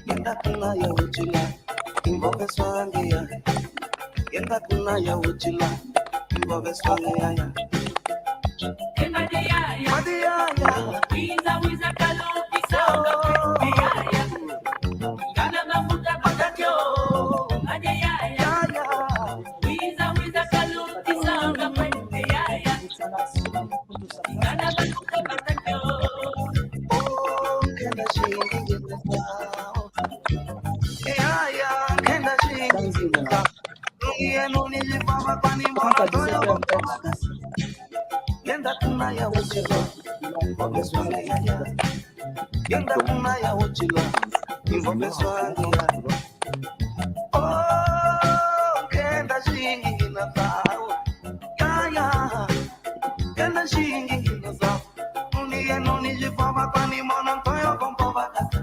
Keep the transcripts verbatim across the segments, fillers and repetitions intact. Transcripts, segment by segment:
Ngienda kuna ya uchila, imboke swange ya. Ngienda kuna ya uchila, imboke swange ya ya. Madi ya ya. Wiza, wiza, kalu, kisanga, kwe, ya ya. Ngana mafuta patatio. Madi ya ya. Ya ya. Wiza, wiza, kalu, kisanga, kwe, ya ya. Ngienda kuna ya uchila, ngienda kuna ya uchila, imboke swange ya. Oh, ngienda zingi ngina zau. Ya ya. Ngienda zingi ngina zau. Nuni ye nuni zifama kwani mona ntoyo kompo bakaka.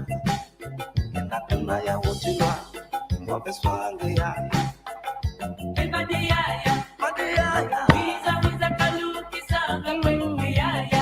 Ngienda kuna ya uchila, imboke swange ya. Madi ya ya. Madi ya ya. Wiza, wiza, kalu, kisanga, kwe, ya ya.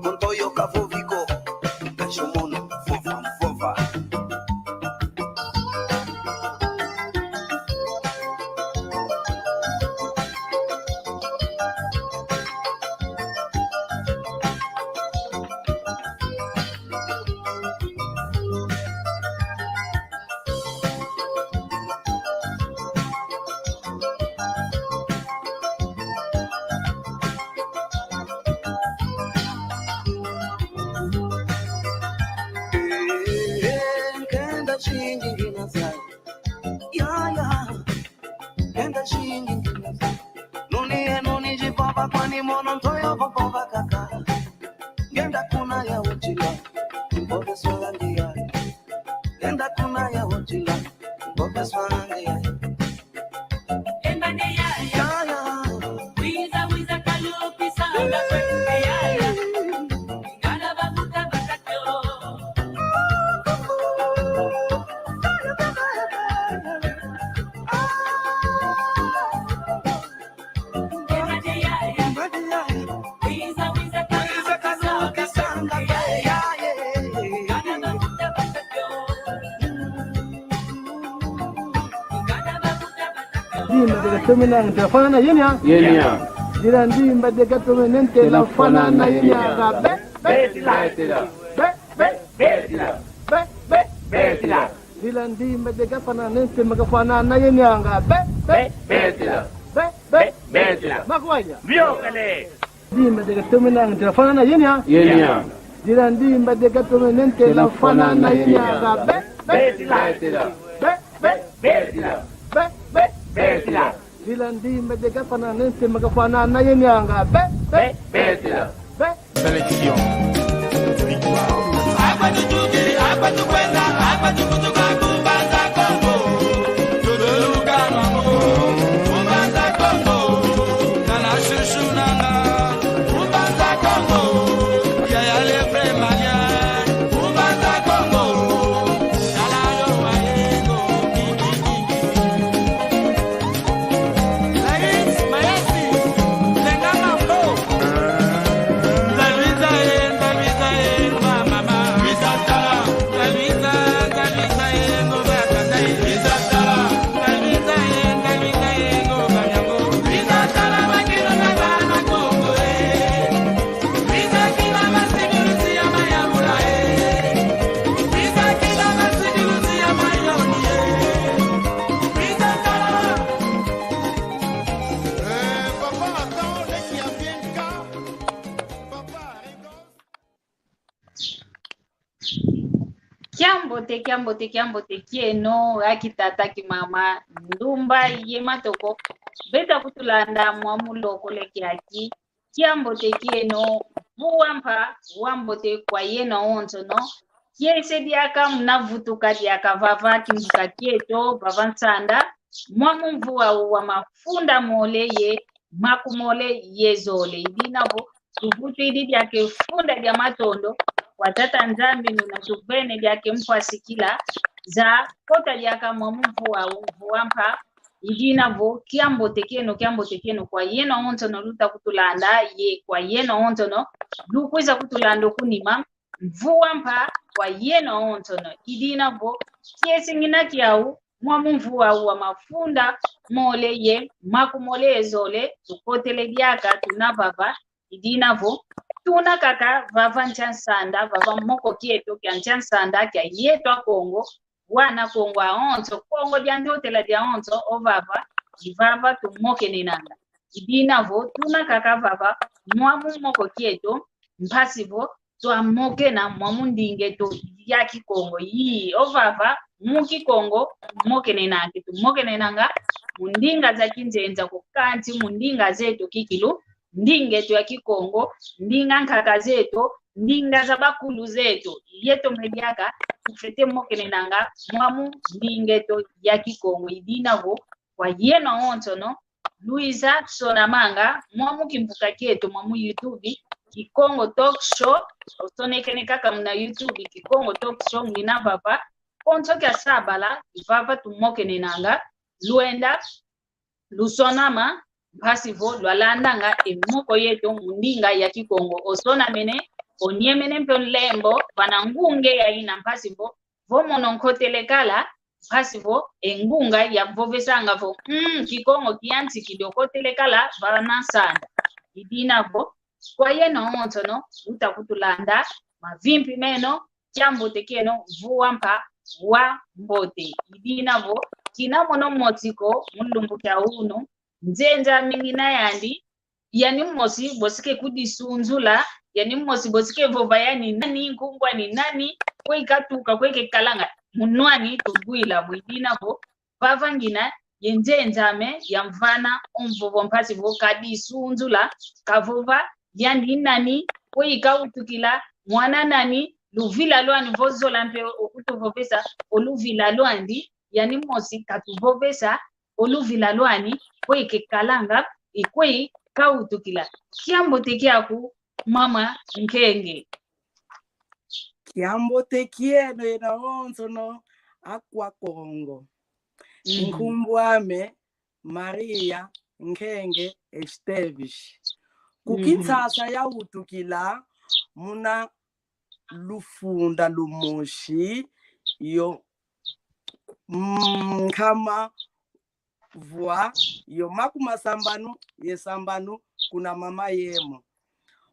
Kontoyo kavoviko, kashomono, vova, vova. Eh, eh, nkenda zingi ngina zau. Ya, ya. Nkenda zingi ngina zau. Nuni ye nuni zivava kwani mono ntoyo vavava kaka. Ngienda kuna ya uchila, imboke swange ya. Ngienda kuna ya uchila, imboke swange ya. Ya, ya. Ndimba de gatomene nte la fanana yenya. Yenya. Dila ndimba de gatomene nte la fanana yenya. Be, be, be, be, be, be, be, be. Dila ndimba de gafanana nte ma gafanana yenya. Be, be, be, be, be. Makwanya. Biokele. Ndimba de gatomene nte la fanana yenya. Yenya. Dila ndimba de gatomene nte la fanana yenya. Be, be. Betila. Be, be. Betila. Be, be. Betila. Dila ndimba de gafanana nte ma gafanana yenya. Be, be. Be, betila. Be. Sélection. Kiambote, kiambote, kiambote kieno, aki tata, ki mama, ndumba ye matoko beta kutulanda mwa mulokole kiaki. Kiambote kieno, mvu wa mpa, wa mbote kwa yeno awonsono. Kiese diaka muna vutuka diaka vava kimvuka kieto, vava nsanda, mwamu mvu wa mafunda mole ye makumole ye zole. I dina vo tuvutwidi diaka e funda dia matondo kwa Tata Nzambi, nuna tuvene diaka e mpwasikila za kota diaka mwamu mvu wa, mvu wa mpa. I dina vo kiambote kieno, kiambote kieno kwa yeno awonsono luta kutulanda, ye kwa yeno awonsono lukwiza kutulanda kunima. Mvu wa mpa kwa yeno awonsono. I dina vo kiese ngina kiau, mwamu mvu wa, wa mafunda mole ye makumole ye zole, tukotele diaka tuna vava. I dina vo tuna kaka vava nsi a nsanda, vava moko kieto kia nsi a nsanda kia yeto Akongo, wana Kongo awonso, Kongo dia Ntotela diawonso, o vava, i vava tumokenenanga. I dina vo tuna kaka vava mwamu moko kieto, mpasi vo twamokena mwamu ndinga eto ya Kikongo. Ii, o vava mu Kikongo tumokenenanga, tumokenenanga mu ndinga za kinzenza ko, kansi mu ndinga zeto kikilu, ndinga eto ya Kikongo, ndinga nkaka zeto, ndinga za bakulu zeto. Yeto mpe diaka tufwete mokenenanga mwamu ndinga eto ya Kikongo. I dina vo kwa yeno awonsono luiza sonamanga mwamu kimvuka kieto, mwamu YouTube, Kikongo Talk Show. Osonekene kaka muna YouTube, Kikongo Talk Show, ngina vava konso kia sabala, i vava tumokenenanga. Lwenda lusonama, mpasi vo lwalandanga e moko yeto mu ndinga ya Kikongo. Osonamene, onyemene mpe o nlembo vana ngunga ya ina, mpasi vo vo mono nkotele kala, mpasi vo e ngunga yavovesanga vo, mm, Kikongo kiyantikidi, okotele kala vana nsanda. I dina vo kwa yeno awonsono luta kutulanda, mavimpi meno, kiambote kieno, mvu wa mpa, wa mbote. I dina vo kina mono moti ko mu lumbu kia unu, nzenza ame ngina yandi, yani mosi bosi ke kudisunzula, yani mosi bosi ke vova yani nani, nkumbu ani nani, kwe ikatuka, kwe ikekalanga. Munwani tuvwila vo. I dina vo vava ngina ye nzenza ame yamvana o mvovo, mpasi vo kadisunzula, kavova yandi nani, kwe ikawutukila, mwana nani, luvila lwani. Vo zola mpe okutuvovesa o luvila lwandi, yani mosi katuvovesa o luvila lwani, kwe ikekalanga, i kwe ikawutukila. Kiambote kiaku, mama Nkenge. Kiambote kieno yeno awonsono, akwa Kongo. Mhm. Nkumbu ame Maria Nkenge Esteves. Ku Kinshasa yawutukila muna lufunda lumosi, yo, mm, nkama vwa yo makumasambanu ye sambanu kuna mama yemo.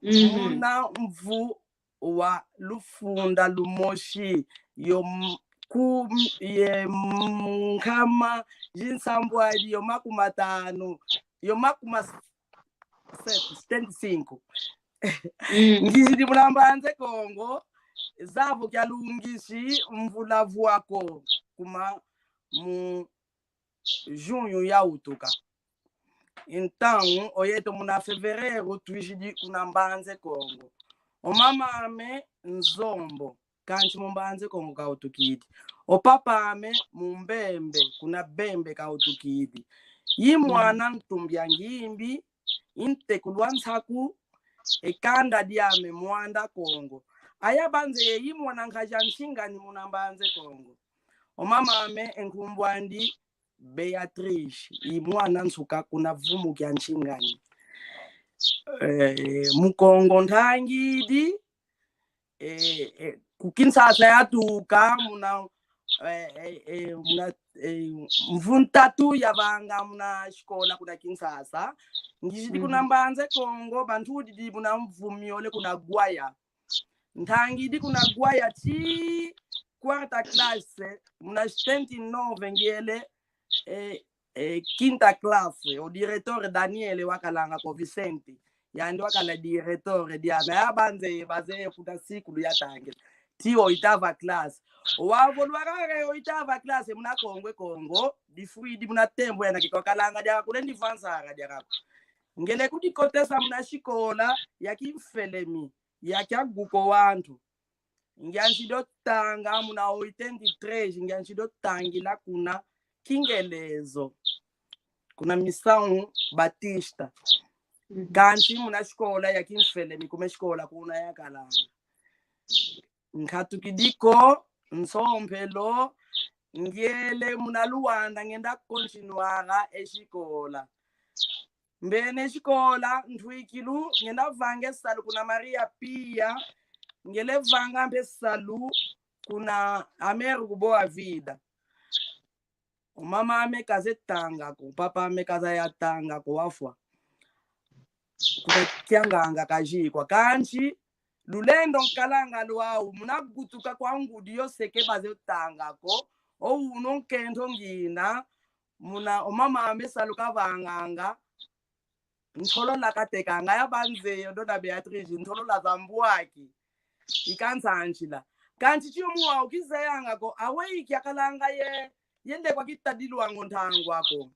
Mhm. Muna mvu wa lufunda lumosi, yo m-, ku m-, ye m-, nkama zinsambwadi yo makumatanu, yo makuma s-, setu, setenta e cinco. Mm. Ngizidi muna Mbanza Kongo, zavo kia lungisi mvula vwako kuma mu junho yawutuka. Então, oyeto muna fevereiro, twizidi kuna Mbanza Kongo. O mama ame Nzombo, kansi mu Mbanza Kongo kawutukidi. O papa ame mu Mbembe, kuna Bembe kawutukidi. I mwana ntumbi a ngimbi, i ntekulu a nsaku, e kanda diame Mwanda Kongo. Ayabanze ye i mwana nkazi a Nsingani muna Mbanza Kongo. O mama ame e nkumbu andi Beatrice, i mwana nsuka kuna vumu kia Nsingani. Eh, mu Kongo ntangidi, eh, eh, ku Kinshasa yatuka muna, eh, eh, eh, muna, eh, mvu ntatu yavanga muna sikola kuna Kinshasa. Ngizidi kuna Mbanza Kongo, bantudidi muna mvu miole kuna Gwaya. Ntangidi kuna Gwaya ti quarta classe, muna setenta e nove ngiele, eh, eh, quinta classe, o diretor Daniel wakalanga ko Vicente. Yandi wakala diretor diame. Ayabanze bazeye kuna sikulu yatangila. ti oitava classe. Wavo lwakaka oitava classe muna Kongo e Kongo, difwidi muna tembo yana kikwa kalanga diaka kulendi vwa nsaka diaka. Ngele kudikotesa muna sikola ya kimfelemi, ya kiaguko wantu. Ngianzidi otanga muna oitenta e três, ngianzidi otangila kuna Kingelezo, kuna Missão Batista. Mhm. Kansi muna sikola ya kimfelemi, kuma sikola kuna yakalanga. Nkatukidi ko, nsompelo, ngiele muna Luanda, ngenda continuara e sikola. Mbene sikola, ntwikilu, ngenda vanga e salu kuna Maria Pia, ngele vanga mpe salu kuna Américo Boa Vida. O mama ame kazeye tanga ko, papa ame kazaya tanga ko, wafwa. Kuna kianganga kazikwa. Kansi, lulendo nkalanga lwau, muna kutuka kwa ngudi yo seke bazeye tanga ko, o unu nkento ngina, muna o mama ame salu kavanganga, ntolola katekanga ya banzeyo, Dona Beatriz, ntolola za mbwaki. Ikansanshila. Kansi tio muwau kizeyanga ko, aweyi kiakalanga ye, yende kwa kitadilwanga o ntangwa ko.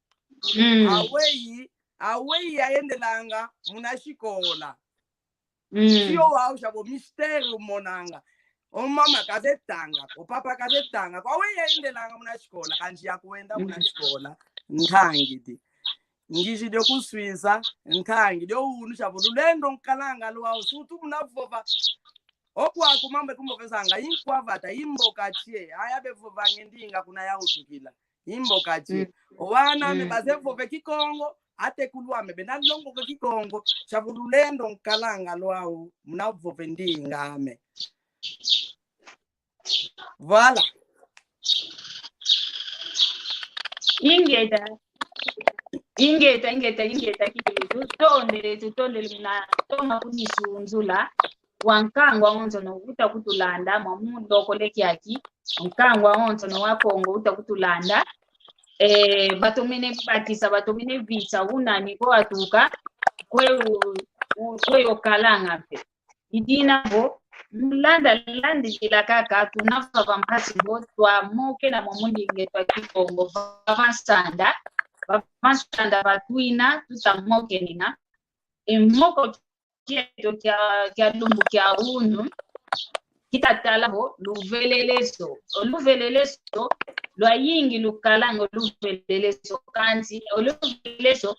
Mm. Aweyi, aweyi yayendelanga muna sikola. Mm. Tio wau shabo mystère umonanga. O mama kazeye tanga ko, o papa kazeye tanga ko, aweyi yayendelanga muna sikola, kansi yakwenda muna sikola, ntangidi. Ngizidi o ku Suíça, ntangidi o unu shabo lulendo nkalanga lwau, surtout muna vova. Okwaku mambu e kumbovesanga, i nkwa vata, i mboka tie, aya bevovanga e ndinga kuna yawutukila. I mboka tie. Mm. O wana ame, mm, bazeye vova e Kikongo, atekulu ame bena longoka e Kikongo, shabo lulendo nkalanga lwau, muna vova e ndinga ame. Voilà. Ingeta. Ingeta, ingeta, ingeta, kikilu. Tutondele, tutondele muna toma kunisunzula. Wa nkangu awonsono uta kutulanda, mwa mundokole kiaki. Nkangu awonsono wa Kongo uta kutulanda. Eh, batomene bakisa, batomene visa, unani ko atuka, kwe u-, u-, kwe yokalanga mpe. I dina vo, mu landa landidila kaka, tuna vava mpasi vo twamokena mwa mundinga eto a Kikongo, vava nsanda, vava nsanda vatwina, tuta mokenena. E moko kieto kia, kia lumbu kia unu, kita tala vo luveleleso. O luveleleso, lwayingi lukalanga o luveleleso, kansi o luveleleso,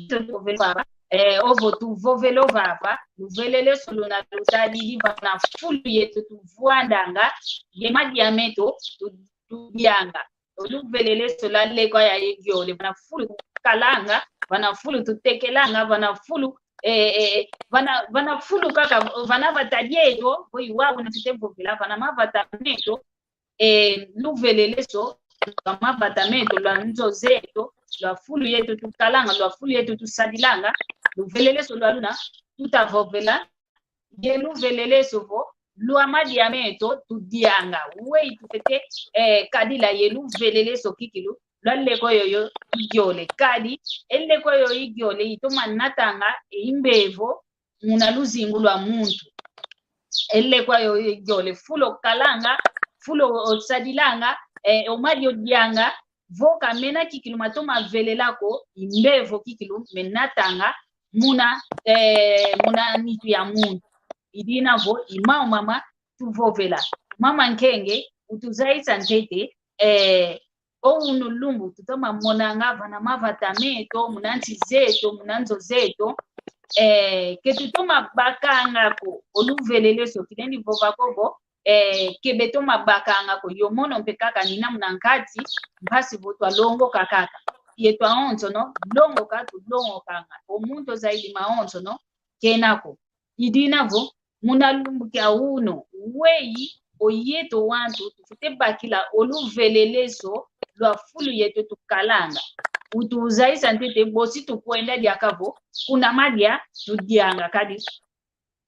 Tuvovele vava, eh, ovo tuvovele vava, luveleleso luna lutadidi vana fulu yeto tuvwandanga, ye madia meto tu-, tudianga. O luveleleso lwa lekwa yayi giole, vana fulu tukalanga, vana fulu tutekelanga, vana fulu, eh, eh, vana, vana fulu kaka, vana vata dieto, vo i wau una tute vovela, vana mavata meto, eh, luveleleso lwa mavata meto, lwa nzo zeto, lwa fulu yeto tukalanga, lwa fulu yeto tusadilanga, luveleleso lwa luna tuta vovela, ye luveleleso vo lwa madia meto tudianga. Weyi tufete, eh, kadila ye luveleleso kikilu, lwa lekwa yoyo i giole. Kadi, e lekwa yoyo i giole, itoma natanga, e i mbevo, muna luzingu lwa muntu. E lekwa yoyo i giole, fulu okalanga, fulu osadilanga, eh, o madia odianga, vo ka mena kikilu matoma velela ko, i mbevo kikilu menatanga muna, eh, muna nitu ya muntu. I dina vo, i mau mama tuvovela. Mama Nkenge, utuzayisa ntete, eh, o unu lumbu tutoma monanga vana mavata meto, muna nsi zeto, muna nzo zeto, eh, ke tutoma bakanga ko o luveleleso, kilendi vova ko vo, eh, ke betoma bakanga ko. Yo mono mpe kaka ngina muna nkati, mpasi vo twalongoka kaka. Yeto awonsono, longoka tulongokanga. O muntu ozaidi mawonsono, kena ko. I dina vo, muna lumbu kia unu, weyi o yeto wantu tufwete bakila o luveleleso lwa fulu yeto tukalanga. Utuzayisa ntete bosi tukwenda diaka vo, kuna madia tudianga kadi.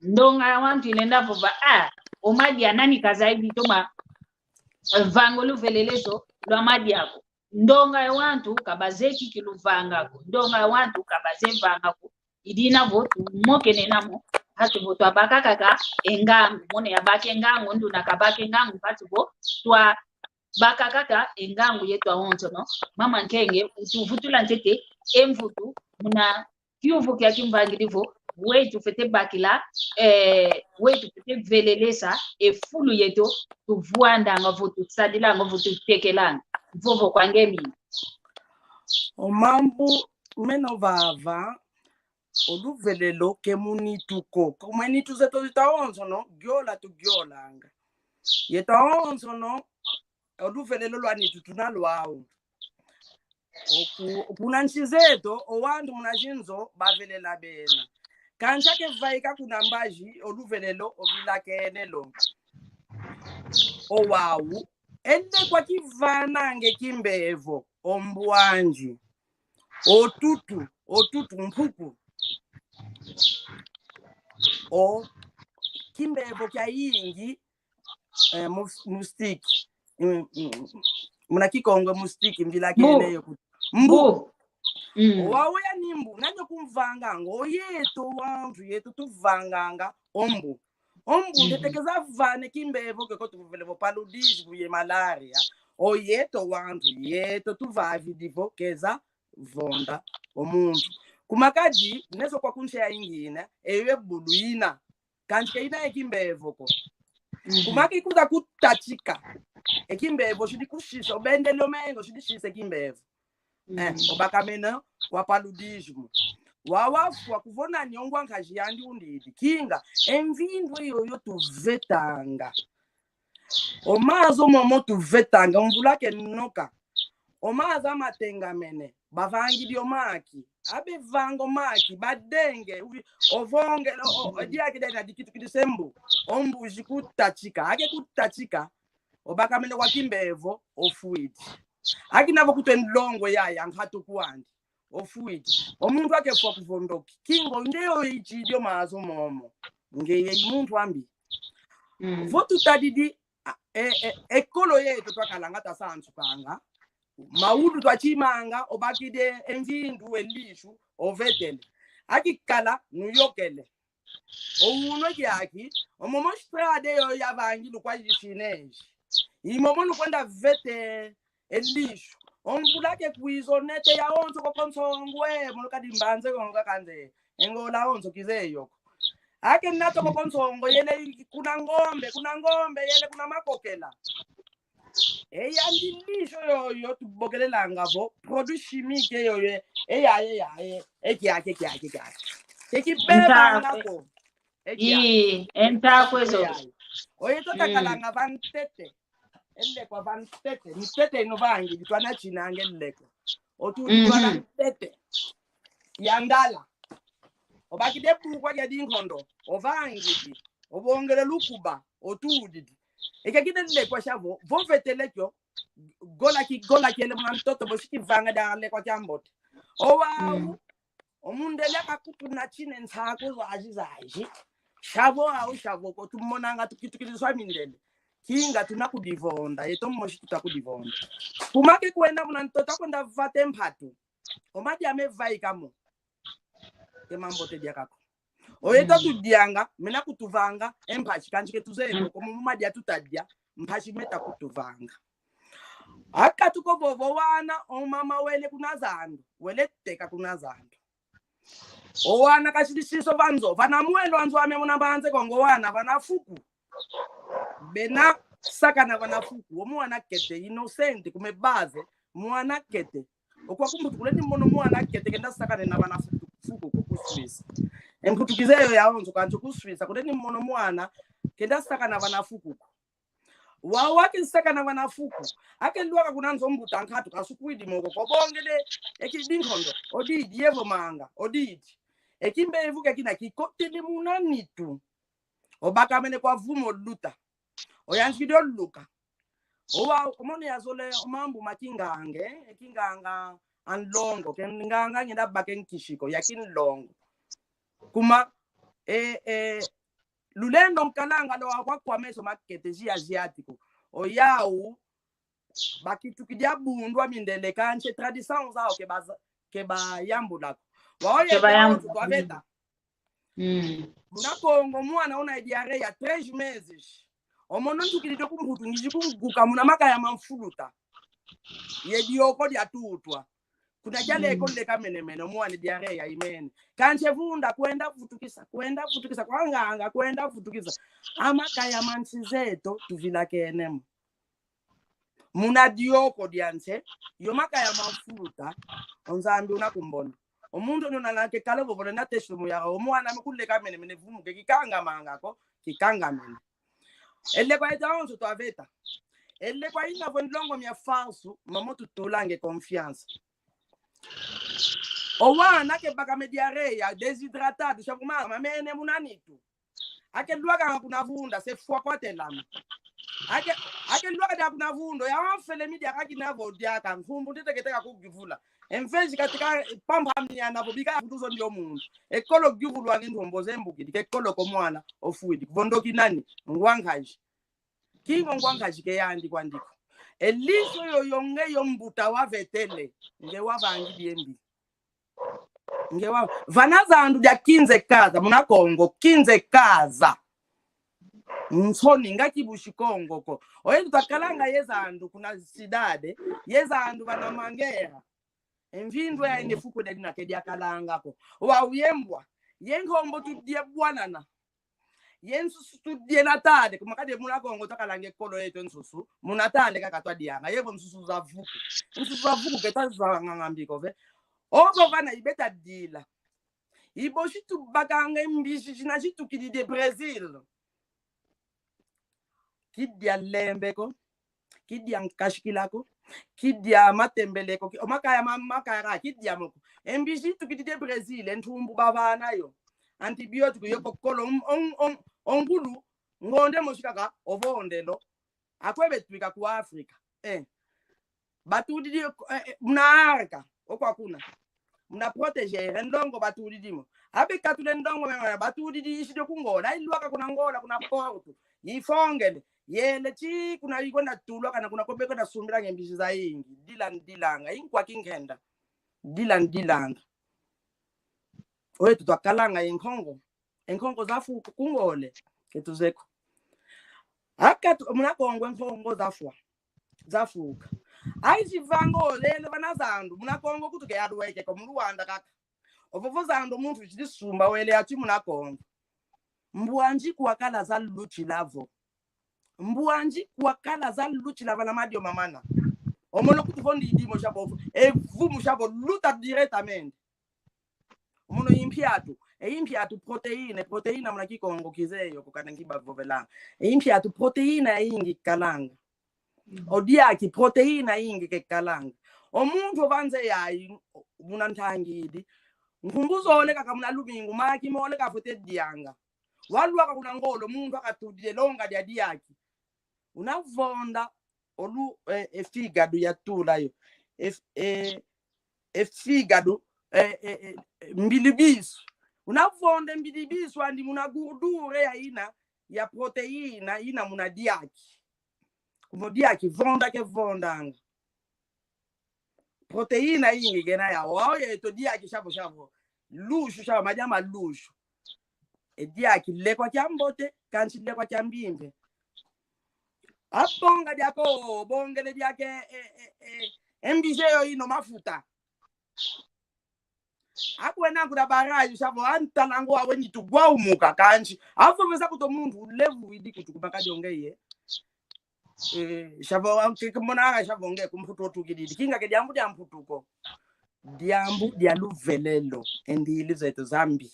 Ndonga ya wantu ilenda vova, ah, o madia nani kazaidi toma, eh, vanga o luveleleso lwa madia ko. Ndonga ya wantu ka bazeye kikilu vanga ko. Ndonga ya wantu ka bazeye vanga ko. I dina vo tumokenena mo, Mpasi vo twabaka kaka e ngangu, mono yabaka e ngangu, nduna kabaka e ngangu, mpasi vo twabaka kaka e ngangu yeto awonsono. Mama Nkenge, utuvutula ntete e mvutu muna kiuvu kia kimvangidi vo, weyi tufwete bakila, eh, weyi tufwete velelesa e fulu yeto tuvwandanga vo, tusadilanga vo, tutekelanga. Vovo kwa nge mina. O mambu mena vava, o luvelelo ke mu nitu ko. Kuma e nitu zeto zita onsono, giola tugiolanga. Yeto onsono, o luvelelo lwa nitu tuna lwau. Oku, kuna nsi zeto, o wantu muna zinzo bavelela bena. Kansi ake vaika kuna mbazi, o luvelelo ovilakene lo. O wau, e lekwa kivananga e kimbevo, o mbwanji, o tutu, o tutu, mpuku, o kimbevo kiayingi, eh, mus-, moustique. Mm, mm, mm. Muna Kikongo moustique, mvilakene yo kuti mbu. Mbu. Mm. O wau yani mbu, nani okumvanganga? O yeto wantu, yeto tuvanganga o mbu. O mbu, mhm, ntete keza vana e kimbevo ke ko tuvovele vo paludismo ye malaria. O yeto wantu, yeto tuvavidi vo keza vonda o muntu. Kuma kadi, nezo kwa kunsi yayingine, eyo e bulu ina. Kansi ke ina e kimbevo ko. Mhm. Kuma kikuza kutatika. E kimbevo sidi kusisa, obendele o mengo, sidi sisa e kimbevo. Eh, mhm, obakamene kwa paludismo. Wau wafwa kuvona ni o ngwa nkazi yandi undidi. Kinga, e mvindu eyoyo tuvetanga. O maza momo tuvetanga, mvula ke noka. O maza matengamene, bavangidi o maki. Abe vanga o maki, badenge, uvi-, ovongele, o, o, o diaki dena dikitukidi se mbu. O mbu zi kutatika, ake kutatika, obakamene kwa kimbevo, ofwidi. Akina vo kutwe nlongo yaya, nkatu kwandi. Ofwidi. O muntu ake fwa kuvondoki. Kinga o nge yo itidi o maza momo. Nge ye muntu ambi. Mm. Vo tutadidi, a, e, e, ekolo yeto twakalanga twasansukanga. Maulu twachimanga, obakidi e mvindu, e lishu, ovetele. Akikala, nuyokele. O unwe kiaki, o momo estrada yo yavangidi kwa Chinês. I momo nukwenda vete e lishu. O mvula ke kwiza, o nete yawonso koko nsongo, e, mono kadi mbanze konga kanze. E ngola awonso kize yoko. Ake nata koko nsongo, yele kuna ngombe, kuna ngombe, yele kuna makokela. E yandi lisho yoyo tubokelelanga vo, produit chimique yoyo, e ya, e ya, e, e kiaki, e kiaki, e kiaki. Ke kibebanga ko. E kiaki. Ii, e ntakwe zo. E ya, e. Oye totakalanga va ntete. E lekwa va ntete. Ntete ino vangi, bitwana chinanga e lekwa. Otu bitwana ntete. Ya ndala. Obakidi e bukwa dia dinkondo. Ovangidi. Obongele lukuba. Otudidi. E kiaki e lekwa shavo. Vovetele kio. Gola ki, gola kiele muna ntoto, bosi kivanga dia lekwa kiambote. O wau, o mundele akakutuna chine nsako zazi zazi. Shavo au, shavo ko, tumonanga tukitukidi swa mindele. Kinga tuna kudivonda, yeto mosi tuta kudivonda. Kuma ke kwenda muna ntoto, akwenda vata e mpatu. O madia mevaika mo. Ke mambote diaka ko. Oye tatudianga, mena kutuvanga e mpasi, kansi ke tuzeye ko, komo mu madia tutadia, mpasi meta kutuvanga. Akatuka vovo wana, o mama wele kuna zandu, wele teka kuna zandu. O wana kasidi siso vanzo, vana mwelo anzo ame muna mbanze Kongo wana, vana fuku. Bena sakana vana fuku, o mwana kete, inocente, kume base, mwana kete. Okwa kumbutu kule ni mono mwana kete kenda sakana na vana fuku, fuku ko ku Suisse. E mputu kize yo yawonso kansi ku Suisse, kule ni mono mwana kenda sakana vana fuku ko. Wau ake sakana vana fuku. Ake lwaka kuna nzo mbuta nkatu kasukwidi moko kobongele e kidi nkondo. Odidi, yevo manga, odidi. E kimbevo ke kina kikotele muna nitu. Obakamene kwa vumo luta. Oyanzikidi oluka. Owa, omono yazole o mambu ma kinganga, e kinganga a nlongo, ke nganga ngenda baka e nkisi ko, ya kinlongo. Kuma, e, e, lulendo nkalanga lwa kwa, kwa meso makete zi asiático. Oyau, bakitukidi abundu a mindele kansi tradição zau ke ba, ke bayambula ko. Wau ye ke bayambula. Twaveta. Muna Kongo mwana una diarreia três meses. O mono ntukidi dio kumputu ngizidi kunguka muna makaya ma mfuluta. Ye dioko diatutwa. Kuna diale ko leka menemene, o mwana diarreia imene. Kansi vunda kwenda vutukisa, kwenda vutukisa, kwa nganga kwenda vutukisa. A makaya ma nsi zeto tuvilakene mo. Muna dioko dia nsi, yo makaya ma mfuluta, o Nzambi una kumbona. O muntu onyo nana kekala vovole na tesi mu yaka, o mwana me kuleka menemene vumu ke kikangamanga ko, kikangamene. E lekwa eto onso twaveta. E lekwa ina vo nlongo mia falso, mamo tutulange confiança. O wana ke baka me diarreia, desidratado, sha kuma mamene muna nitu. Ake lwaka kuna vunda, se fwa kwa telama. Ake, ake lwaka dia kuna vunda, ya wamfele mi diaka kina vo diaka, nkumbu ntete keteka kugivula. Envezi katika pampa miana vo bika kutuzo ndio muntu. Ekolo givulu wange ntombo zembuki, dike kolo ko mwana, ofwidi. Vondo kinani, ngwankaji. Kingo ngwankaji ke yandi kwandiko. Eliso yo yonge yo mbuta wavetele, nge wavangi diembi. Nge wa, vana zandu dia quinze casa, muna Kongo, quinze casa. Nsoni, nga kibushi Kongo ko. Oye tutakalanga ye zandu kuna cidade, ye zandu vana mangera. Envindo ya ine fuku dia dina ke diakalanga ko. Wa uyembwa, ye nkombo tudie bwanana. Ye nsusu tudie na tande, kuma kadi muna Kongo twakalanga ekolo yeto nsusu, muna tande kaka twadianga, yevo nsusu za vuku. Nsusu za vuku ke twazanga ngambi ko ve. Ovo vana ibeta dila. Iboshi tubakanga mbizi zina zitukidi de Brazil. Kidia lembe ko, kidia nkashikila ko, kidia matembele ko, ki-, o makaya ma-, makaya ka, kidia mo ko. E mbizi tukidi de Brazil, e ntumbu bavana yo. Antibiótico yo kokolo, on, on, on, ongulu, ngonde mosi kaka, ovondelo. Akwe betwika ku Afrika. Eh. Batudidi, eh, eh, muna arca, okwa kuna. Muna protéger, e ndongo batudidi mo. Abe katule ndongo mema, batudidi isidi ku Ngola, ilwaka kuna Ngola, kuna Porto. Ifongele, yele ti kuna ikwenda tulwa kana kuna kobe kwenda sumbila nge mbizi zayingi. Dila ndilanga, inkwa kinkenda. Dila ndilanga. Oye tutakalanga ye nkongo. E nkongo zafu ku Ngola, ke tuzeko. Aka tu-, muna Kongo e nkongo zafwa. Zafuka. Ai zivango lele vana zandu, muna Kongo kutu ke yalweke ko mu Luanda kaka. Ovo vo zandu muntu chidi sumba wele ati muna Kongo. Mbwanji kwakala za luchila vo. Mbwanji kwakala za luchila vana madio mamana. O mono kutu vo ndidi mo shavo. E vumu shavo luta diretamente. O mono impiatu. E impiatu proteína, e proteína muna Kikongo kizeyo ko kana ngiba vovela. E impiatu proteína yayingi kalanga. O diaki proteína yayingi ke kalanga. O muntu ovanze yayi muna ntangidi. Nkumbu zole kaka muna lumingu maki mole kafwete dianga. Walwaka kuna Ngola muntu akatudile longa dia diaki. Unavonda olu, eh, e fígado yatula yo. E, e, e fígado, eh, eh, eh, mbilibisu. Unavonda mbilibisu andi muna gordura yayina, ya proteína, yina muna diaki. Kuma o diaki vonda ke vondanga. Proteína yayingi kena ya wau yeto diaki shavo shavo. Luxu shavo, madia ma luxu. E diaki lekwa kiambote, kansi lekwa kiambimbe. Abonga diako, bongele diake, e, e, e, e mbizi yo ino mafuta. Akwena kuna barayo shavo antalango awe nitu gwaumuka kansi. Avo meza kuto muntu ulevu idi kutu kuma kadi onge ye. Eh, shavo, ke, ke mona anga shavo nge kumputu otukididi. Kinga ke diambu dia mputu ko. Diambu dia luvelelo. Endi ili zeto zambi.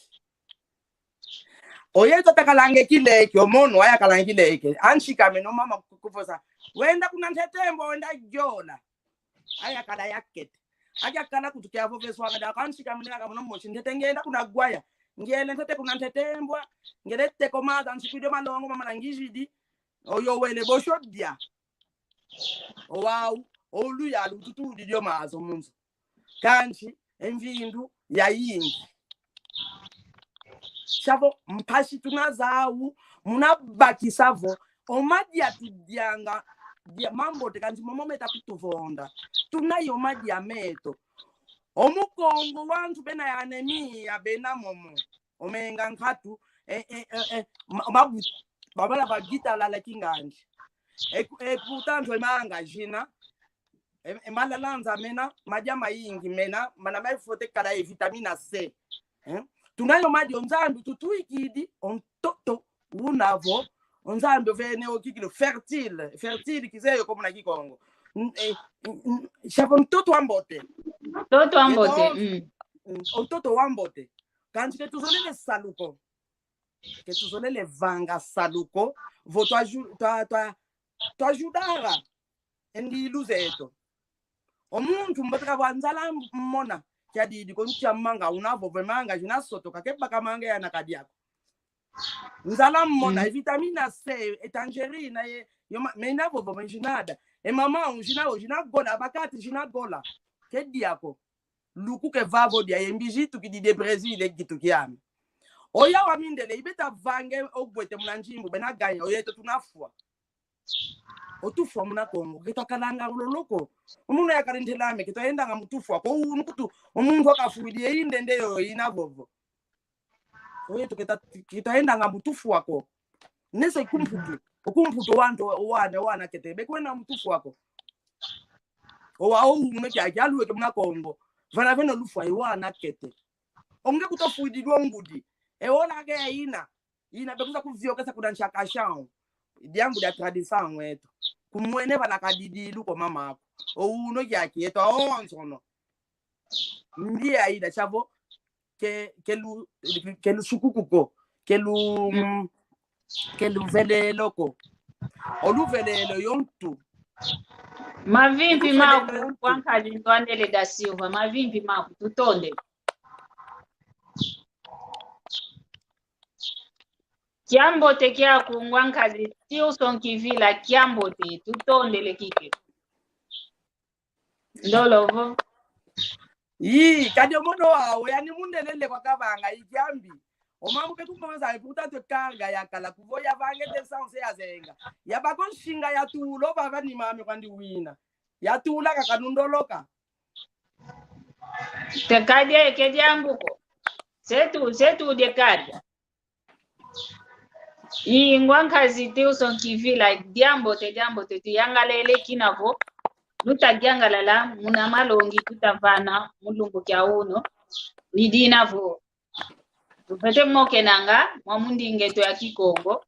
Oye tatakalanga e kileke, o mono ayakalange kileke. Anshikame no mama kukufosa. Wenda kuna ntetembwa, wenda yola. Ayakala yakete. Ayakala kutu ke avoveswanga da kansi kamene kaka mono mosi ntete ngenda kuna gwaya. Ngele ntete kuna ntetembwa. Ngele teko maza nsiku dio malongo mama na ngizidi. Oyo wele bosho dia. Owau. Oluyalu tutudi dio mazo munzo. Kansi e mvindu yayingi. Shavo mpasi tuna zau, muna bakisa vo, o madia tudianga, dia mambote kansi momo meta kutuvonda. Tuna yo madia meto. O mu Kongo wantu bena ya anemia, bena momo. omenga nkatu, e, e, e, e, ma, ma, babala ba gita lala kingandi. E, e, portanto, e manga jina, e, e malalanza mena, madia mayingi mena, mana mai faut kala e vitamina C. Eh? Tuna yo madi o Nzambi tutwikidi, o ntoto una vo, o Nzambi ovene o kikilu fertile, fertile kizeyo ko muna Kikongo. N-, eh, n-, n-, shavo ntoto wa mbote. Ntoto wa mbote, mm. Mm, o ntoto wa mbote. Kansi ke tuzolele salu ko. Ke tuzolele vanga salu ko. Vo twa ju-, twa, twa, twa judara e ndilu zeto. O muntu mbote kavwa nzala mmona, kiadidi ko ntia manga una vova e manga jina sotoka, ke baka manga yana kadia ko. Nzala mmona, mm, e vitamina C, e tangerina, e, yo ma, mena vova, me jina da. E mama, jina o, jina gola, abacate, jina gola. Ke dia ko. Luku ke vavo dia, e mbizi tukidi de Brésil, e gitu kiame. Oya wa mindele, i beta vange, o gwete muna njimbu, bena ganya, oyeto tunafwa. O tufwa muna Kongo, ke twakalanga lolo ko. O munu yakala ntela me, ke twaendanga mu tufwa ko, unu kutu, o muntu wakafwidi e indende yo ina vovo. Oyeto ke twa-, ke twaendanga mu tufwa ko. Nese kumputu, o kumputu wantu, o wana, o wana kete, bekwenda mu tufwa ko. O wa o ume kia, kia luweke muna Kongo. Vana veno lufwa, e wana kete. Onge kutofwidi lwa ngudi. E ola ke ina. Ina bekuza kuviokesa kuna nshakashao. Diambu dia tradição eto. Kumwene bana kadidilu kwa mama ako. O uno kiaki eto aonsono. Ndia ida shavo ke, ke lu, ke lusukuku ko. Ke lu, mm, ke luvelelo ko. O luvelelo yo ntu. Mavimpi maku, kwa nkazi Ntwandele da Silva. Mavimpi maku, tutonde. Kiambote kiaku ngwa nkazi Tilson Kivila, kiambote, tutondele kike. Ndolo vo. Ii, kadi o mono wau, yani mundelele kwa kavanga, i kiambi. O mambu ke tukomeza, e portanto, carga yakala, kuvo yavange te sanse yazenga. Yabako nsinga yatulo, baba ni mame kwandi wina. Yatula kaka nundoloka. Te kadia, ke diambu ko. Setu, setu de kadia. I ngwa nkazi Tilson Kivila, diambote, diambote, tuyangalele kina vo. Luta diangalala, muna malongi, tuta vana, mu lumbu kia uno. Ni dina vo. Tufwete mokenanga, mwa mundinga eto ya Kikongo.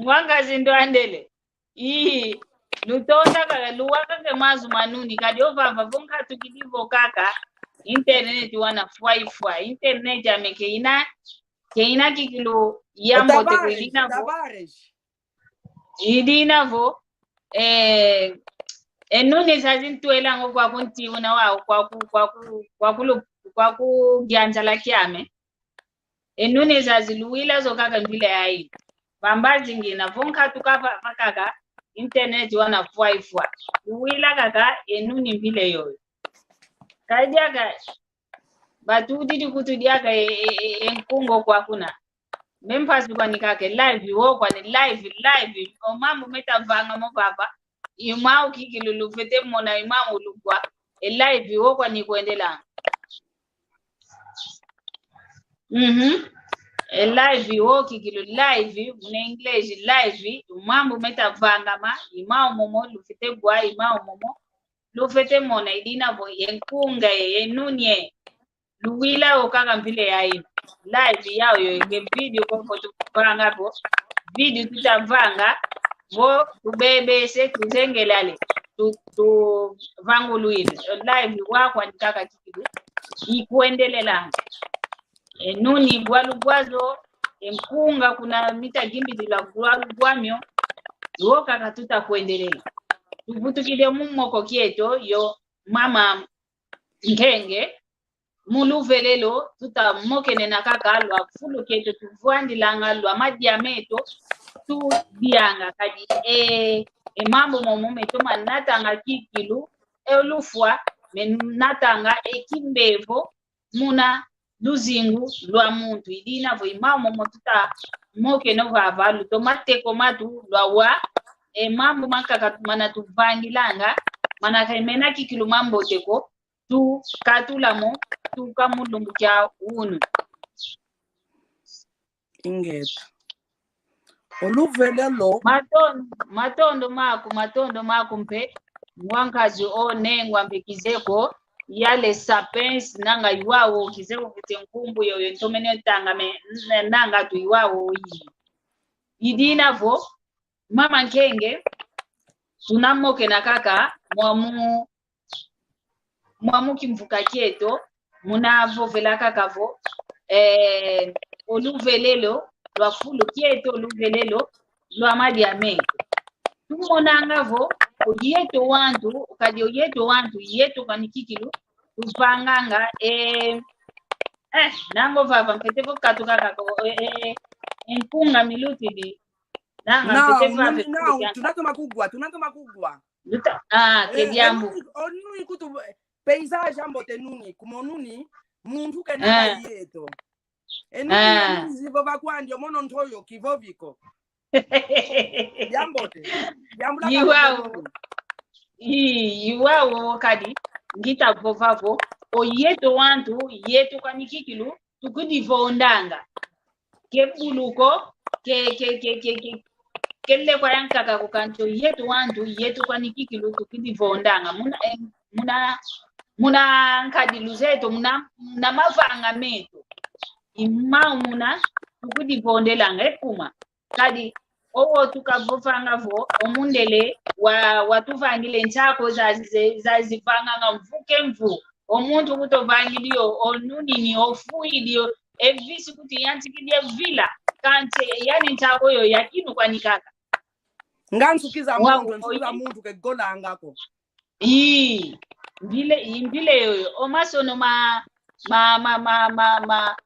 Ngwa nkazi Ntwandele. Ii, lutonda kaka, luwa kaka mazu manuni, kadi ovava vo nkatukidi vo kaka, internet wana fwa ifwa, internet ame ke ina, ke ina kikilu yambote kwe dina vo. Idina vo, eh, e nuni zazi ntwelanga kwaku ntiuna wau, kwaku, kwaku, kwaku lu-, kwaku gianzala kiame. E nuni zazi luwila zo kaka mbila yayi. Vamba zingina, vo nkatuka va, va kaka, internet wana fwa ifwa. Luwila kaka, e nuni mbila yoyo. Kadi diaka, batudidi kutu diaka e, e, e, e nkunga kwaku na. Me mpasi kwani kaka e live wo kwani live, live. O mambu meta vanga mo papa. I mau kikilu lufwete mona, i mau lukwa. E live wo kwani kwendelanga. Mhm. E live wo kikilu live, muna English live, o mambu meta vangama, i mau momo lufwete wa, i mau momo. Lufwete mona idina vo ye nkunga ye, ye nuni ye. Luwila o kaka mpila yayi. Live yau yo nge video ko ko tuvanga vo. Video tutavanga. Vo tubebese tuzengelale. Tu, tuvangulwile. Live wa kwani kaka kikilu. Ikwendelelanga. E nuni bwalu bwazo. E nkunga kuna mita gimbilila bwalu bwamio. Wo kaka tutakwendelela. Tuvutukile mu moko kieto yo mama Nkenge, mu luvelelo, tutamokenena kaka lwa fulu kieto tuvwandilanga, lwa madia meto tudianga, kadi e, e mambu momo meto manatanga kikilu, e lufwa, menatanga e kimbevo, muna luzingu lwa muntu. Idina vo i mau momo tutamokena vava, lutoma teko matu, lwa wa, e mambu mankaka mana tuvangilanga, mana kaimena kikilu mambote ko, tukatula mo, tuka mu lumbu kia unu. Ingeta. Oluvelelo. Matondo, matondo maku, matondo maku mpe. Ngwa nkazi o nengwa mpe kizeko, ya les sapins, nanga iwawo, kizeko kete nkumbu yoyo ntomene tanga me, n-, nanga tu iwawo yi. Idina vo, mama Nkenge, tunamokena kaka, mwamu, mwamu kimvuka kieto, muna vovela kaka vo, eh, oluvelelo lwa fulu kieto, oluvelelo lwa madia meto. Tumonanga vo, oyeto wantu, kadi oyeto wantu, yeto kwani kikilu, tuvanganga, eh, eh, nango vava, mpete vo katuka kaka, eh, eh, eh, nkunga milutidi, nanga, no, mpete vava, no, no, mpete vava. Tunatoma kugwa, tunatoma kugwa. Luta, ah, ke, eh, diambu. Enuni, onuni kutu, eh, paysage ambote nuni, kuma onuni, muntu kena, eh, yeto. Enuni, ah, enuni zivo vakwandi, omono ntoyo, kivovi ko. Diambote. Diambu la iwawo. Kabobo. I, iwawo kadi, ngita vova vo, oyeto wantu, yeto kwani kikilu, tukudivondanga. Ke buluko, ke, ke, ke lekwa yankaka ko kanti oyeto wantu, yeto kwani kikilu tukudivondanga. Muna, eh, muna, muna nkadilu zeto, muna, muna mavanga meto. Imau muna, tukudivondelanga, ekuma. Kadi, owo tukavovanga vo, o mundele wa, watuvangile nsaku zazi, ze, zazivanganga mvu ke mvu. O muntu kutovangidi yo, onunini, ofuidi yo, e visi kuti yantikidi e vila, kansi yani nsaku yo yakinu kwani kaka. Nga nsuki za muntu, nsuki za muntu ke golanga ko. Ii, mbile, i mbile yoyo. O masono ma, ma, ma,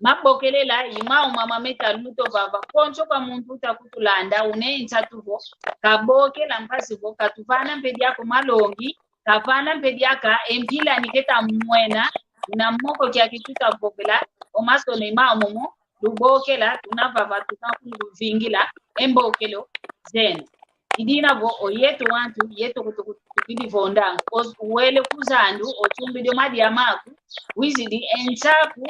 mabokelela, i mau mama meta luto vava. Konso kwa muntu uta kutulanda, une nsatu vo, kabokela mpasi vo, katuvana mpe diaka malongi, kavana mpe diaka, e mpila ni keta mwena, na moko kiaki tuta vovela, o masono i mau momo, lubokela, tuna vava, tuna kuluvingila, e mbokelo zeno. Idina vo, oyeto wantu, yeto kutu-, kutu-, tukidivonda, os-, wele ku zandu, otumbidi o madia maku, wizidi e nsaku,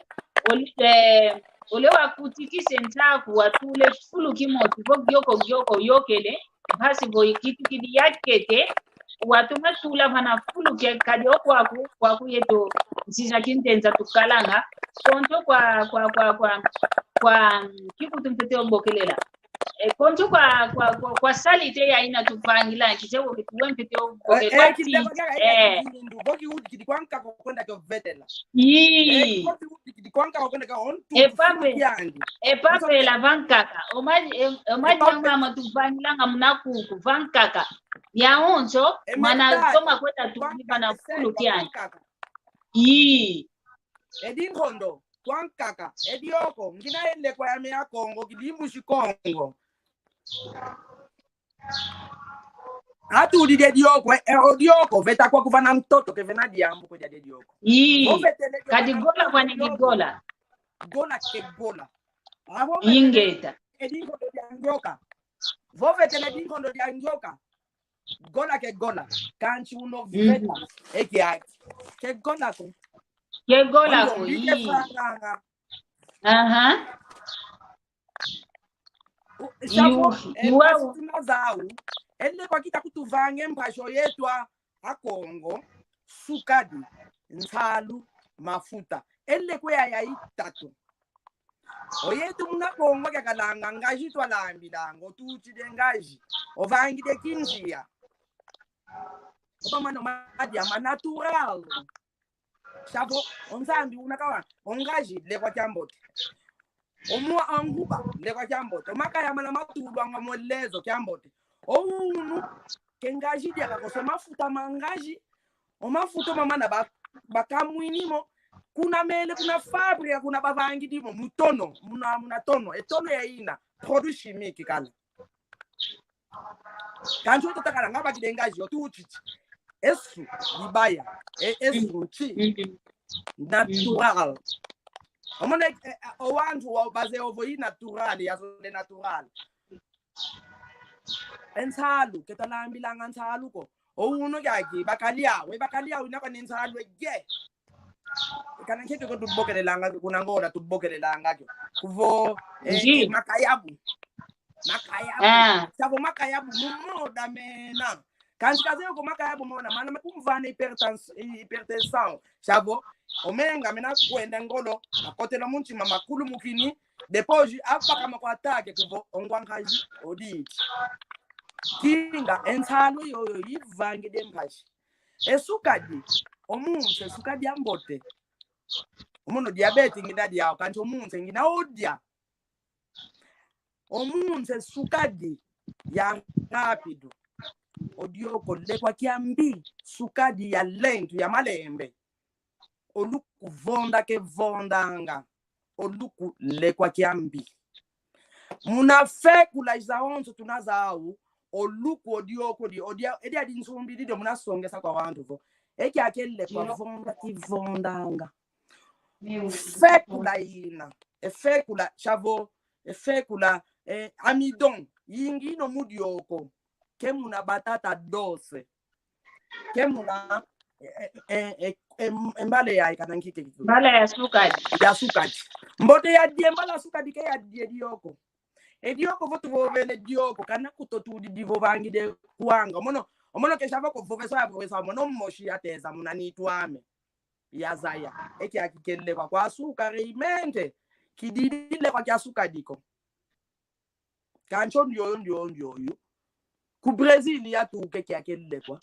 oli-, eh, ole wakutikisa e nsaku, watule fulu kimoti, vo gioko, gioko, yokele, mpasi vo ikitukidi yakete, watoma tula vana fulu ke, kadi o kwaku, kwaku yeto, nsiza kintenza tukalanga, konto kwa, kwa, kwa, kwa, kwa, mm, kikutu mpete obokelela. E, konto kwa, kwa, kwa, kwa salite ya ina tuvangila, kizeko ke tuwe mpete obokele. Eh, kwa eh, ti, kideko kaka, eh, kidindu, boki udi kidi kwa nkaka kwenda kio vetela. Ii. Eh, boki udi kidi kwa nkaka kwenda ka ontu, e pape, fulu kiandi. E pape la vankaka. O maji, e, o maji ya mama tuvangilanga muna kuku, vankaka. Ya onso, e mana meta, toma kwenda tukiba na fulu kiandi. Ii. E dinkondo, kwa nkaka, e dioko, ngina e lekwa ya me ya Kongo, kidimbu si Kongo. Atudi de dioko, e, e, o dioko, veta kwa kuvana ntoto, ke vena diambu kwa de dioko. Ii, kadi gola kwa nigi gola. Gola ke gola. Ingeta. E dinkondo dia nzoka. Vo vetele dinkondo dia nzoka. Gola ke gola. Kansi uno veta. Eki aki. Ke gola ko. Ke gola ko, ii. Aha. Savo, e, iwa, mpasi tuna zau. Ele kwa kita kutuvanga e mpasi yetu a Kongo, sukadi, nsalu, mafuta. Ele kwa ya, ya itatu. Oyetu muna Kongo kiakalanga ngazi twalambilanga, otutidi e ngazi. Ovangidi e kinzia. Oba mano madia ma natural. Savo, o Nzambi una kawa, o ngazi, lekwa kiambote. O mua, o nkuba, lekwa kiambote. O makaya mana matulwanga mwelezo kiambote. O unu, ke ngazi diaka ko, se mafuta ma ngazi. O mafuta mamana ba, bakamwini mo. Kuna mele, kuna fabrika, kuna bavangidi mo. Mu tono, muna, muna tono. E tono ya ina, produit chimique kala. Kansi oto takala nga bakidi e ngazi yo tutiti. Esu, dibaya. E, esu, nti. Natural. Omone, e, e, o wantu wa baze ovo i natural, ya zole natural. E nsalu, ke twalambilanga nsalu ko. O uno kiaki, bakali awe, bakali awe, inakwa ni nsalu ege. Kana nkeke ko tubokelelanga, kuna Ngola tubokelelanga kio. Kuvo, eh, eh, makayabu. Makayabu. Ah. Savo makayabu, mumoda mena. Kansi kazeye ko makayabu mona, mana makumvana hypertens-, hypertension. Savo, omenga mena kwenda ngolo, akotela mu ntima makulu mukini, depois, apaka makwatake kuvo, ongwa nkazi, odi. Kinga, e nsalu yoyo, ivangide mpasi. E sukadi, o munsi, e sukadi ambote. O mono diabete ngina diau, kansi o munsi ngina odia. O munsi sukadi ya rápido. O dioko lekwa kiambi, sukadi ya lento, ya malembe. O luku vonda ke vondanga. O luku lekwa kiambi. Muna fekula izawonso tuna zau, o luku o dioko di, o dia, e dia di nsumbi di dio muna songesa kwa wantu vo. E kiaki lekwa vonda ki vondanga. Fekula ina, e fekula, savo, e fekula, eh, amidon, yingi ino mu dioko, ke muna batata doce, ke muna, eh, eh, eh, eh, mbala ya ikana nkike kitu. Mbala ya sukadi. Ya sukadi. Mbote ya die mbala sukadi ke ya die dioko. E dioko vo tuvovele dioko, kana kuto tudi divovangide kwanga. O mono, o mono ke savo ko vovesa, vovesa, o mono mosi yateza muna nitu ame. Yazaya. E kiaki kelekwa kwa suka realmente. Kididi lekwa kia sukadi ko. Kansi o ndioyo, ndioyo, ndioyo. Ku Brazil yatuka e kiaki kelekwa.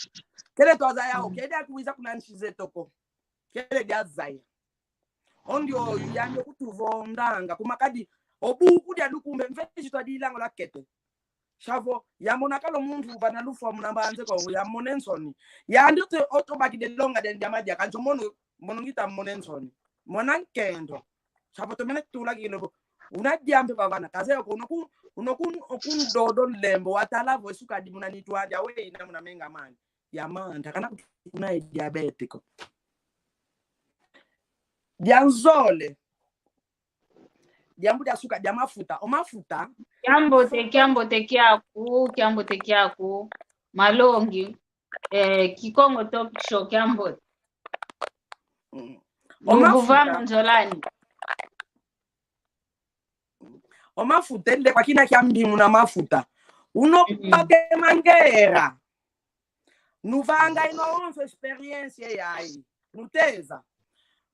Kele twazaya, mm, o kele akuiza kuna nsi zeto ko. Kele diazaya. O ndioyo yandi okutuvondanga. Kuma kadi, o buku dia lukumbe mfesi twadilanga lwakete. Savo, yamona kala o muntu uvana lufwa muna mbanza Kongo, yamona e nsoni. Yandi ote, otobakide longa dia, dia madia, kansi o mono, mono ngita mona e nsoni. Mona nkento. Savo tomene tula kile ko. Una diampe bavana, kazeye ko unoku, unoku, okundodo lembo, watala vo e sukadi muna nitu andi, awe ina muna menga mandi. Ya manta, kana kutuna e diabete ko. Dia nzole. Diambu dia suka, dia mafuta. O mafuta. Kiambote, kiambote kiaku, kiambote kiaku. Malongi, eh, Kikongo Talk Show, kiambote. Mm. O mafuta. Lubuva munzolani. O mafuta, ende kwa kina kiambi muna mafuta. Uno, mm, bake mangera. Nuvanga ino onso experiência yayi. Nuteza.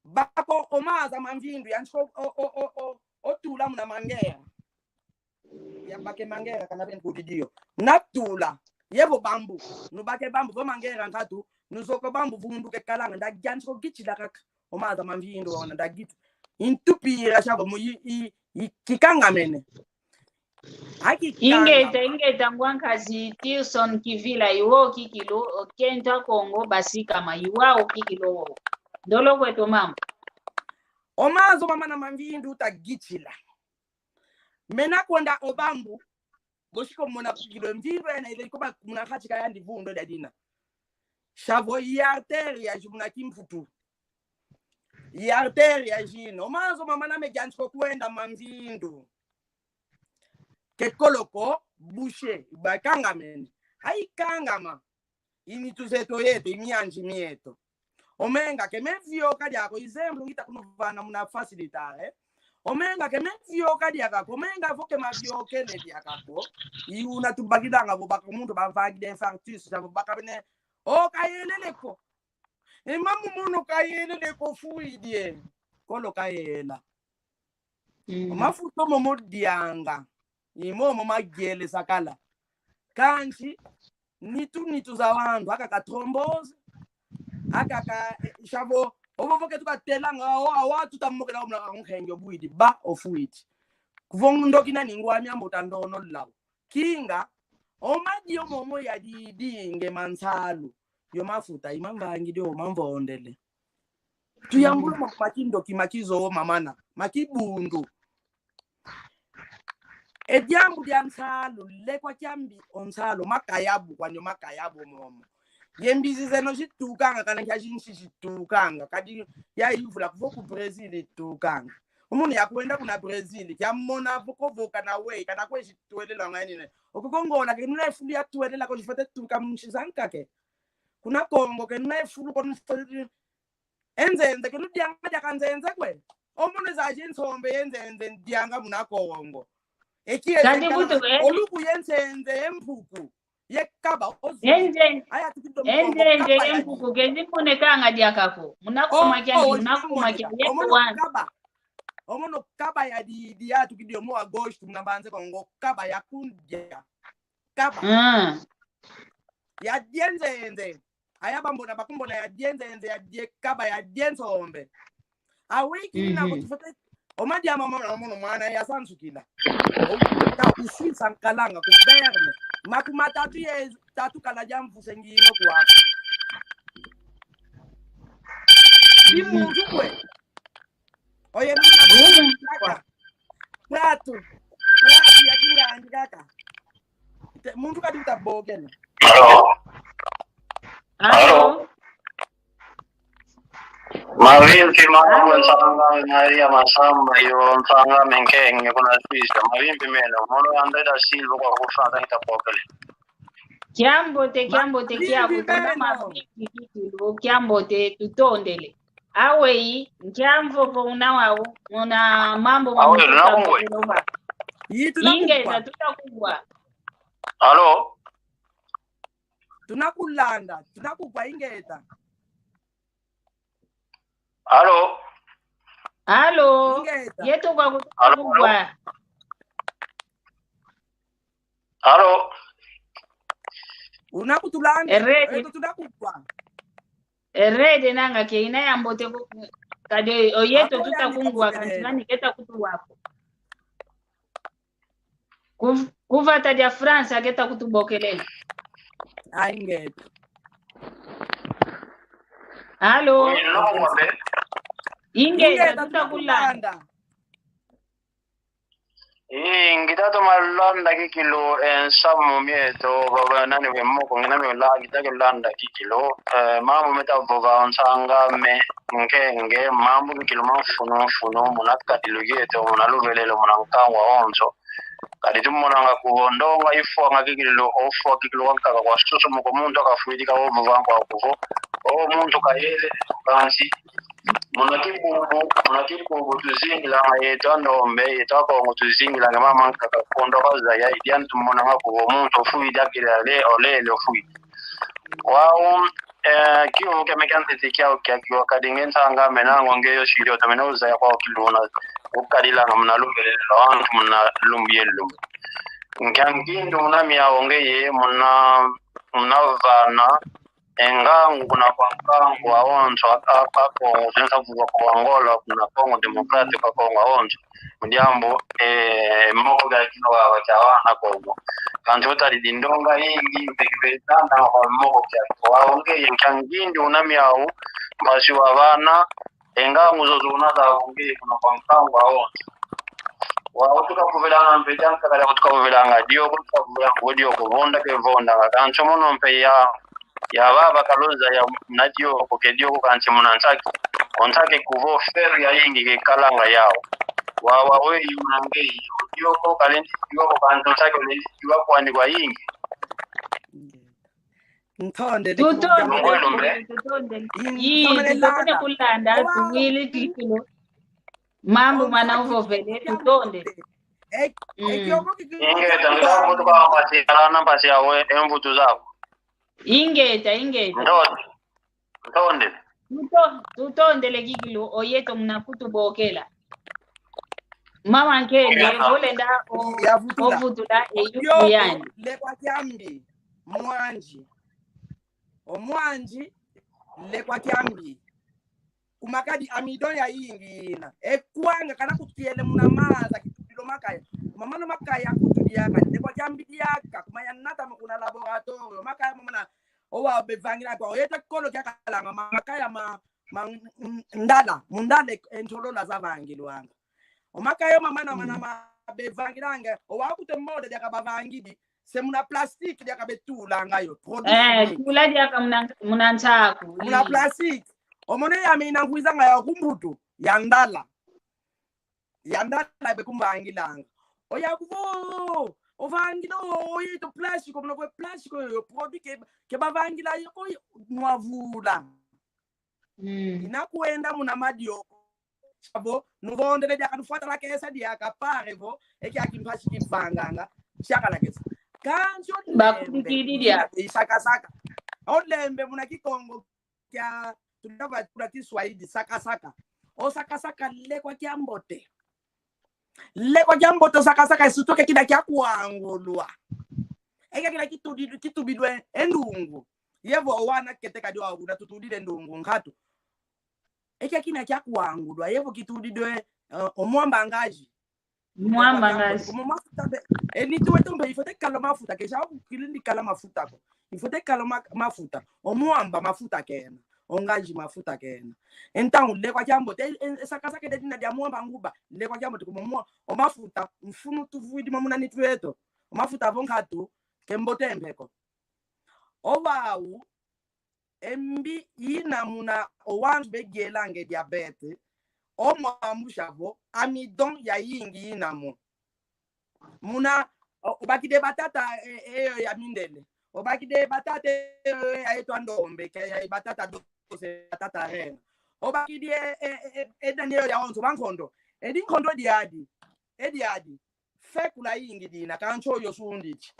Baka o maza ma mvindu, yansi o, o, o, o, o, otula muna mangera. Ya bake mangera kana ben kudidio. Natula. Yevo bambu. Nubake bambu, vo mangera ntatu. Nuzoko bambu vundu ke kalanga. Nda yansi o gitila kaka. O maza ma mvindu ona nda gitu. Intupira savo mu i, i, i, kikangamene. Aki kanga. Ingeta, ingeta ngwa nkazi Tilson Kivila, iwo kikilu, o kento a Kongo basikama, iwau kikilu wo. Ndolo kweto mama. O mazo mamana ma mvindu utagitila. Mena kwenda o bambu, bosi ko mona kikilu mvindu ena ile ikoba muna kati ka yandi vundo dia dina. Savo i artéria zimuna kimputu. I artéria zina. O mazo mamana me yansi ko kwenda ma mvindu. Ke kolo ko, bouché, bakangamene. Aikangama. I nitu zeto yeto, i mianzi mieto. Omenga ke mevioka diaka ko, exemplo ngita kunuvana muna facilitar, eh? Omenga ke mevioka diaka ko, omenga vo ke maviokele diaka ko. I una tubakidanga vo baka muntu bavangide infarctus, savo baka bene. O kayelele ko. E mamu mono kayelele ko fuidi e. Kolo kayela. Mm. O mafuta momo dianga. I momo magiele sakala. Kansi, nitu, nitu za wantu, aka ka trombose, aka ka, eh, savo, ovo vo ke tukatelanga, o, awa tutamokela omuna ka nkenge obuidi, ba ofuidi. Kuvo ndoki na ningwa miambo tandono lau. Kinga, o madio momo yadidinge ma nsalu, yo mafuta, i mamvangidi o mamvondele. Tuyambula ma, ma kindoki, ma kizo, mamana, ma kibundu. E diambu dia nsalu, lekwa kiambi o nsalu, makayabu, kwani o makayabu momo. Ye mbizi zeno zitukanga, kana kia zinsi zitukanga, kadi ya ivula kuvo ku Brazil itukanga. Omono yakwenda kuna Brazil, kiamona vo kovoka na we, kana kwezi twelela ngani ne. Oko ku Angola, ke nuna e fulu ya twelela ko, zifwete tuka mu nsi zankaka. Kuna Kongo, ke nuna e fulu ko, nufwete e nzenze, ke nudianga diaka nzenze kwe. Omono zazi e nsombe ye nzenze ndianga muna Kongo. Eki ye kadi zenkana kutu, eh? Oluku ye nzenze, ye mpuku, ye kaba, ozu. Enze-, aya tukidi mu Kongo, enzenze kaba ye ya mpuku, kezi monekanga diaka ko. Muna kuma kia, oh, muna kuma kia, ye omono kwa kaba. Omono kaba ya di, di ya tukidi omo à gauche, muna Mbanza Kongo, kaba ya kundia. Kaba. Mm. Ya die nzenze. Aya bambona bakumbona ya die nzenze, ya die kaba, ya die nsombe. Awiki na kutufote. Oma dia mama na mono mwana ya sansukila. O, ta usi sankalanga ku Berne. Makumatatu ye tatu kala dia mvuse ngino kwako. Di muntu kwe. Oye mwana kaka. Batu. Batu ya kingandi kaka. Te, muntu kadi utabokela. Alo. Alo. Alo. Mavimpi mama, nsanga Maria Masamba yo, nsanga Menkenge kuna Suisse. Mavimpi meno, mono André da Silva kwa ku France, ngitabokele. Kiambote, kiambote, kiaku, mavimpi meno. Mavimpi kikilu, kiambote, tutondele. Aweyi, nkia mvovo una wau, una mambu ma... Awe, mutu tuna kungwe. Ingeta, tutakugwa. Alo? Tunakulanda, tunakugwa, ingeta. Alo? Alo? Ingeta. Yeto kwa kutakugwa. Alo? Alo? Unakutulanda, eto tunakugwa. Erede nanga ke ina yambote ko, kadi oyeto tutakungwa kansi nani keta kutuwa ko. Kuv-, kuvata dia France keta kutubokelela. Ingeta. Alo? Ingeta, tutakulanda. Ii, ngita toma landa kikilu, eh, nsamu mieto, baba nani we moko, ngina mi la, ngita ke landa kikilu, eh, mambu meta vova nsanga me, nkenge, mambu kikilu ma mfunu mfunu, muna kadilu kieto, muna luvelelo, muna nkangu awonso. Kadi tumonanga kuvo ndonga ifwanga kikilu, ofwa kikilu wankaka kwa susu muko muntu akafwidi ka ovova nkwa kuvo. O muntu kayele, kansi. Muna kibubu, muna kibubu tuzingilanga yeto andombe, yeto akongo tuzingilanga mama nkaka kondo kazaya, idi antu monanga kuvo muntu ofwidi akila le, olele ofwidi. Wau, eh, kiuvu kiame kiantete kiau kiakiwa kadi nge nsanga mena ngo nge yo sidi oto mena uzaya kwau kiluna. Ukadilanga muna luvelelo, antu muna lumbu ye lumbu. Nkia ngindu muna miau ngeye, muna, muna vana, e ngangu kuna kwa nkangu awonso, a, a, a Kongo, sensa vuva kwa Angola, kuna Congo Democrático, kwa Congo awonso. Mu diambu, eh, moko ga kino wa, wa kia wana Kongo. Kansi utadi di ndonga ingi, mpeke pe tanda kwa moko kia. Wau ngeye nkia ngindu muna miau, mpasi wa vana, e ngangu zozo una za unge kuna kwa nkangu awonso. Wau tukavuvilanga mpe diankaka diaku tukavuvilanga dioko, tukavuvilanga dioko, vonda ke vonda, kansi mono mpe ya, ya baba kaluza ya na dioko, ke dioko kansi muna nsaki. O nsaki kuvo feru ya ingi ke kalanga yau. Wau, wau, we, yu na nge, yu dioko, kalendi dioko, kansi nsaki olendi dioko kwandi kwa ingi. Ntonde, tutondele, tutondele. Ii, tutondele kulanda, tuwili kikilu. Mambu mana uvovele, tutondele. Mm. Ingeta, ngita kutuka mpasi, alana mpasi awe, e mvutu zaku. Ingeta, ingeta. Ntonde. Ntonde. Tuto-, tutondele kikilu, oyeto muna kutubokela. Mama nkenge, volenda o-, ovutula e yuku yandi. Lekwa kiambi, mwanji. O mwanji, lekwa kiambi. Kuma kadi amidon ya ingi ina. E kwanga kana kutiele muna maza kitudilo makaya. Mamana makaya kutudiaka. Lekwa kiambi diaka. Kuma yanata muna laboratório. Makaya mamana owa bevangila kwa. Oyeta kolo kia kalanga. Makaya ma, ma, m-, ndala. Mundala e ntolola zavangilwanga. O makaya mamana mana ma bevangilanga. Owa kute moda diaka bavangidi. Se muna plastique diaka betulanga yo. Produit chimique. Eh, tula diaka muna, muna nsaku. Muna plastique. Omone ya mina nkwizanga ya kumbutu, ya ndala. Yanda na be kumbangilanga. Oya kuvo, ovangila o, oyeto plástico, muna kwe plástico yo, produit ke, ke bavangila yo ko nwavula. Mm. Ina kwenda muna madioko. Savo, nuvondele diaka nufuata lakesa diaka pare vo, eki aki mpasi kivanganga, siaka lakesa. Kansi olembe, bakukidi dia. Isakasaka. Olembe muna Kikongo kia, tulava kula Kiswahili, sakasaka. O sakasaka lekwa kiambote. Lekwa kiambote o sakasaka, esutoke kina kia kwangulwa. Eke kina kitudi-, kitubidwe e ndungu. Yevo owana kete kadi wa kuna tutudile ndungu nkatu. Eke kina kia kwangulwa, yevo kitudidwe, eh, o mwamba ngazi. Mwamba ngazi. Komo mafuta be, e nitu wetu mpe ifote kala mafuta, ke sha kilindi kala mafuta ko. Ifote kala ma-, mafuta. O mwamba mafuta kena. O ngazi mafuta kena. Então, lekwa kiambote, e, e, sakasaka ede dina dia mwamba nguba. Lekwa kiambote komo mwa-, o mafuta, mfunu tuvwidi mamuna nitu wetu. O mafuta vo nkatu, ke mbote mpe ko. Owau, e mbi ina muna o wantu begielanga e diabete, o mwambu sha vo, amidon yayingi ina mo. Muna, o, obakidi e batata, e, eyo ya mindele. Obakidi e batata, e, eyo ya etwa ndombe, ke ya e batata dose, batata renga. Obakidi e, e, e, e, e dani eyo ya onso, bankondo. E dinkondo diadi, e diadi. Fekula yingi dina, kansi oyo sundidi.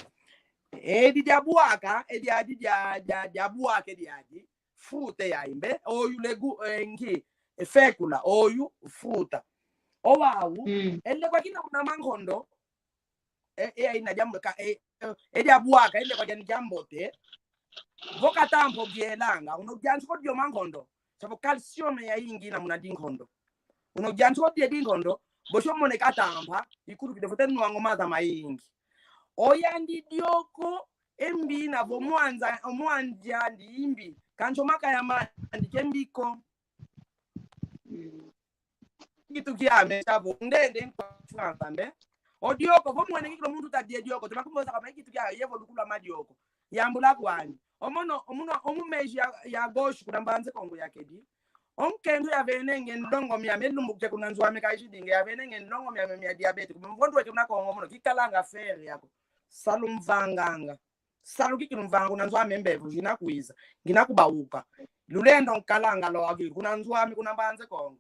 Edi diabwaka, edi adi dia, dia, diabwaka edi adi. Fruta ya imbe, oyu legu, eh, nki, e fekula, oyu fruta. Owau, mm, e lekwa kina muna mankondo, e, e, ina diambuka, e, e, e diabwaka, e lekwa diani diambote. Vo katampa ogielanga, uno giansi ko dio mankondo. Savo calcium yayingi ina muna dinkondo. Uno giansi ko die dinkondo, bosi omone katampa, ikulu kide fote nwanga o maza mayingi. Oyandi dioko, e mbi ina vo mwanza, mwanjandi imbi, kansi o makaya mandi ke mbi ko. Kitu kiame, savo, ndende nkwa Fransa mbe. O dioko, vo mwene kikilo muntu ta die dioko, tuma kumbosa kama kitu kia, yevo lukula madioko. Yambula kwani. Omono, omuno, omu meji ya, ya gauche kuna Mbanza Kongo yakedi. O nkento yavenenge ndongo miame lumbu ke kuna nzo ame kaishidinge, yavenenge ndongo miame mia diabete. Kuma mvondo weke kuna Kongo mono, kikalanga fer yako. Salu mvanganga. Salu kiki lumvanga kuna nzo ame mbevo, ngina kwiza. Ngina kubauka. Lulendo nkalanga lwaki, kuna nzo ame kuna Mbanza Kongo.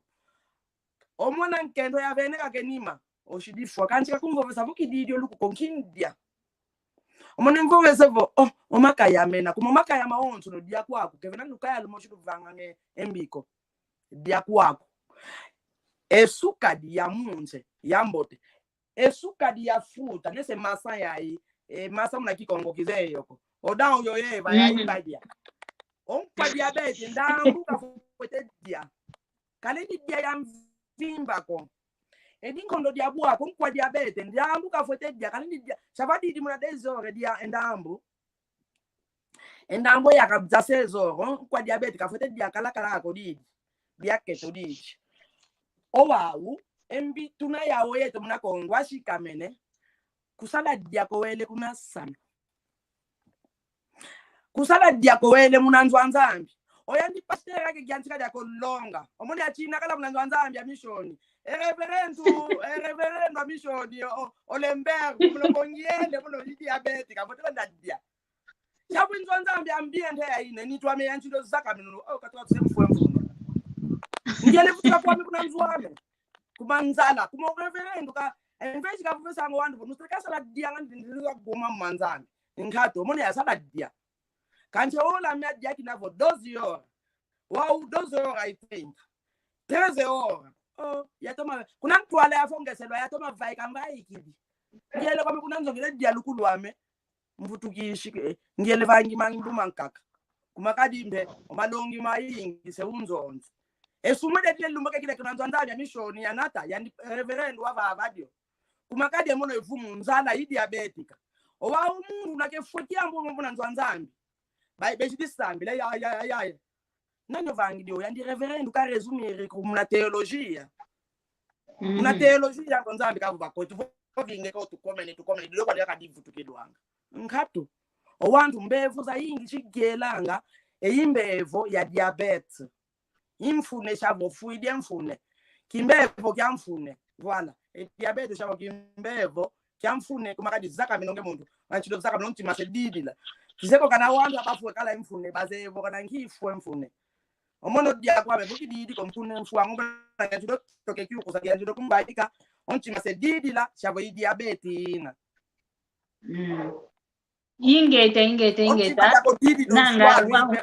Omona nkento yaveneka kenima. Oshidifwa, kansi kakumvovesa vo kididi oluku ko nkindia. Omone mvovese vo, oh, o makaya mena, kuma o makaya mawonso no dia kwaku, kevena lukaya lumosi luvanga nge e mbi ko. Dia kwaku. E suka dia munse, ya mbote. E suka dia fruta, nese masa yai, e masa muna Kikongo kize yoko. Oda oyo yeva, mm, yai badia. O nkwa diabete, ndambu kafwete dia. Kalendi dia ya mvimba ko. E dinkondo diabwaka, o nkwa diabete, ndambu kafwete dia, kalendi dia. Sava didi muna deux heures dia e ndambu. E ndambu ya kabza seize heures, o nkwa diabete, kafwete dia kalakala ko didi. Dia keto didi. Owau, e mbi tuna yau yeto muna Kongo, asikamene. Kusala dia ko wele kuna salu. Kusala dia ko wele muna nzo a Nzambi. Oyandi pasteur ake giantika dia ko longa. Omone achina kala muna nzo a Nzambi a misioni. E reverendo, e reverendo a misioni, o, o Lembert, muno kongiende, muno i diabético, avote banda dia. Savo nzo a Nzambi ambiente ya ine, nitu ame yanti ndo zaka minuno, o, katwa tuse mfwe mfuno. Ngiele vutuka kwame kuna nzo ame. Kuma nzala, kuma o reverendo ka, en vez ka vuvesa ngo wandu, vo, nusaka sala dia nga ndi, ndi, ndi, goma mwa Nzambi. Nkatu, omone yasala dia. Kansi ola mia dia kina vo doze horas. Wau doze horas e trinta. Treze horas. Oh, yatoma, kuna ntwala yafo ngeselwa, yatoma vaika mvaikidi. Ngiele kwame kuna nzongele dia lukulu ame. Mvutukisi, eh, ngiele vangi mangi mbuma nkaka. Kuma kadi mpe, o malongi mayingi se unzonzi. E sumu dia dia lumbu ke kile kuna nzo a Nzambi a misioni yanata, yandi reverendo wavava dio. Kuma kadi e mono e vumu nzala i diabética. Owau munu nake fweti ambu muna nzo a Nzambi. Bai, besi disambila, ya, ya, ya, ya. Nani ovangi dio, yandi reverendo ka resumir ko muna teologia. Muna teologia ko Nzambi kavuva ko, tuvo vinge ko tukomene, tukomene, dio kwa dia kadi vutukilwanga. Nkatu. O wantu mbevo zayingi zigelanga, e i mbevo ya diabete. I mfune savo fwidi e mfune. Kimbevo kia mfune. Voilà. E diabete siavo kimbevo kia mfune, kuma kadi zaka minonge muntu. Manchilo zaka minonge ntima se didila. Kizeko kana wantu abafwe kala mfune, bazevo kana nkifwe mfune. Omono dia kwame, buki didi ko mfune mfwango, bana nchilo toke kiukusa, kia nchilo kumbaika, o ntima se didila, siavo i diabete ina. Mm. Ingeta, ingeta, ingeta. Nanga, wa-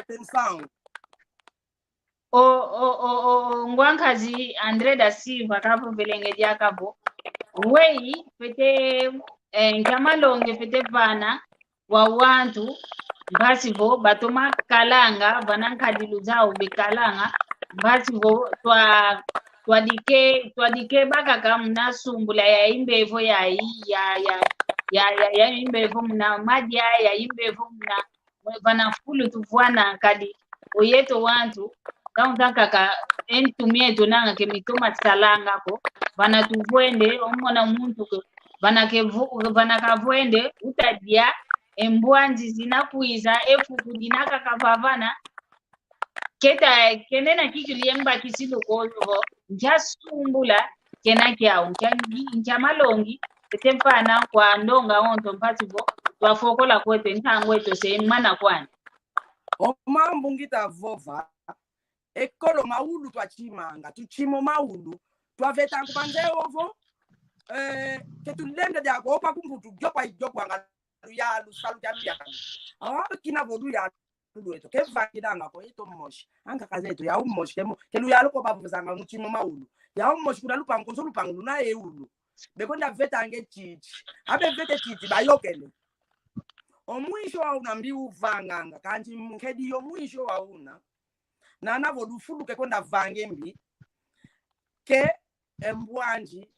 o, o, o, o, ngwa nkazi André da Silva kavovele nge diaka vo: Weyi, fwete, eh, nkia malongi fwete vana kwa wantu, mpasi vo batoma kalanga, vana nkadilu zau bekalanga, mpasi vo twa, twadike, twadikeba kaka muna sumbula ya imbevo ya, ya, ya, ya, ya, ya imbevo muna madia, ya imbevo muna, vana fulu tuvwana. Kadi oyeto wantu, kaunta kaka e ntu mieto nanga ke mitoma salanga ko, vana tuvwende, omona muntu ko, vana ke vu-, vana kavwende, uta dia, e mbwanji zina kwiza, e fuku dina kaka vavana, keta, kena na kikilu ye mbakisilu ko vo, nkia sumbula, kena kiau, nkia, nkia malongi, fwete vana kwa ndonga onto mpasi vo, twafokola kweto, ntangu eto se mana kwani. O mambu ngita vova, ekolo maulu twachimanga, tuchima o maulu, twaveta nkubanze ovo, eh, ke tulenda diako, opa kumputu, gyopa, gyopa nga luyalu, salu dia luyalu. Awa, kina vo luyalu lweto, ke vangilanga ko, eto mosi. Ankaka zeto, yau mosi, ke mo-, ke luyalu ko bavuzanga muchima o maulu. Yau mosi kuna lupangu, konso lupangu luna e ulu. Bekwenda veta nge titi. Abe vete titi, bayokele. O mwiso wauna mbi uvanganga, kanti nkedi yo mwiso wauna. Nana vo lufulu kekwenda vange mbi. Ke e mbwanji,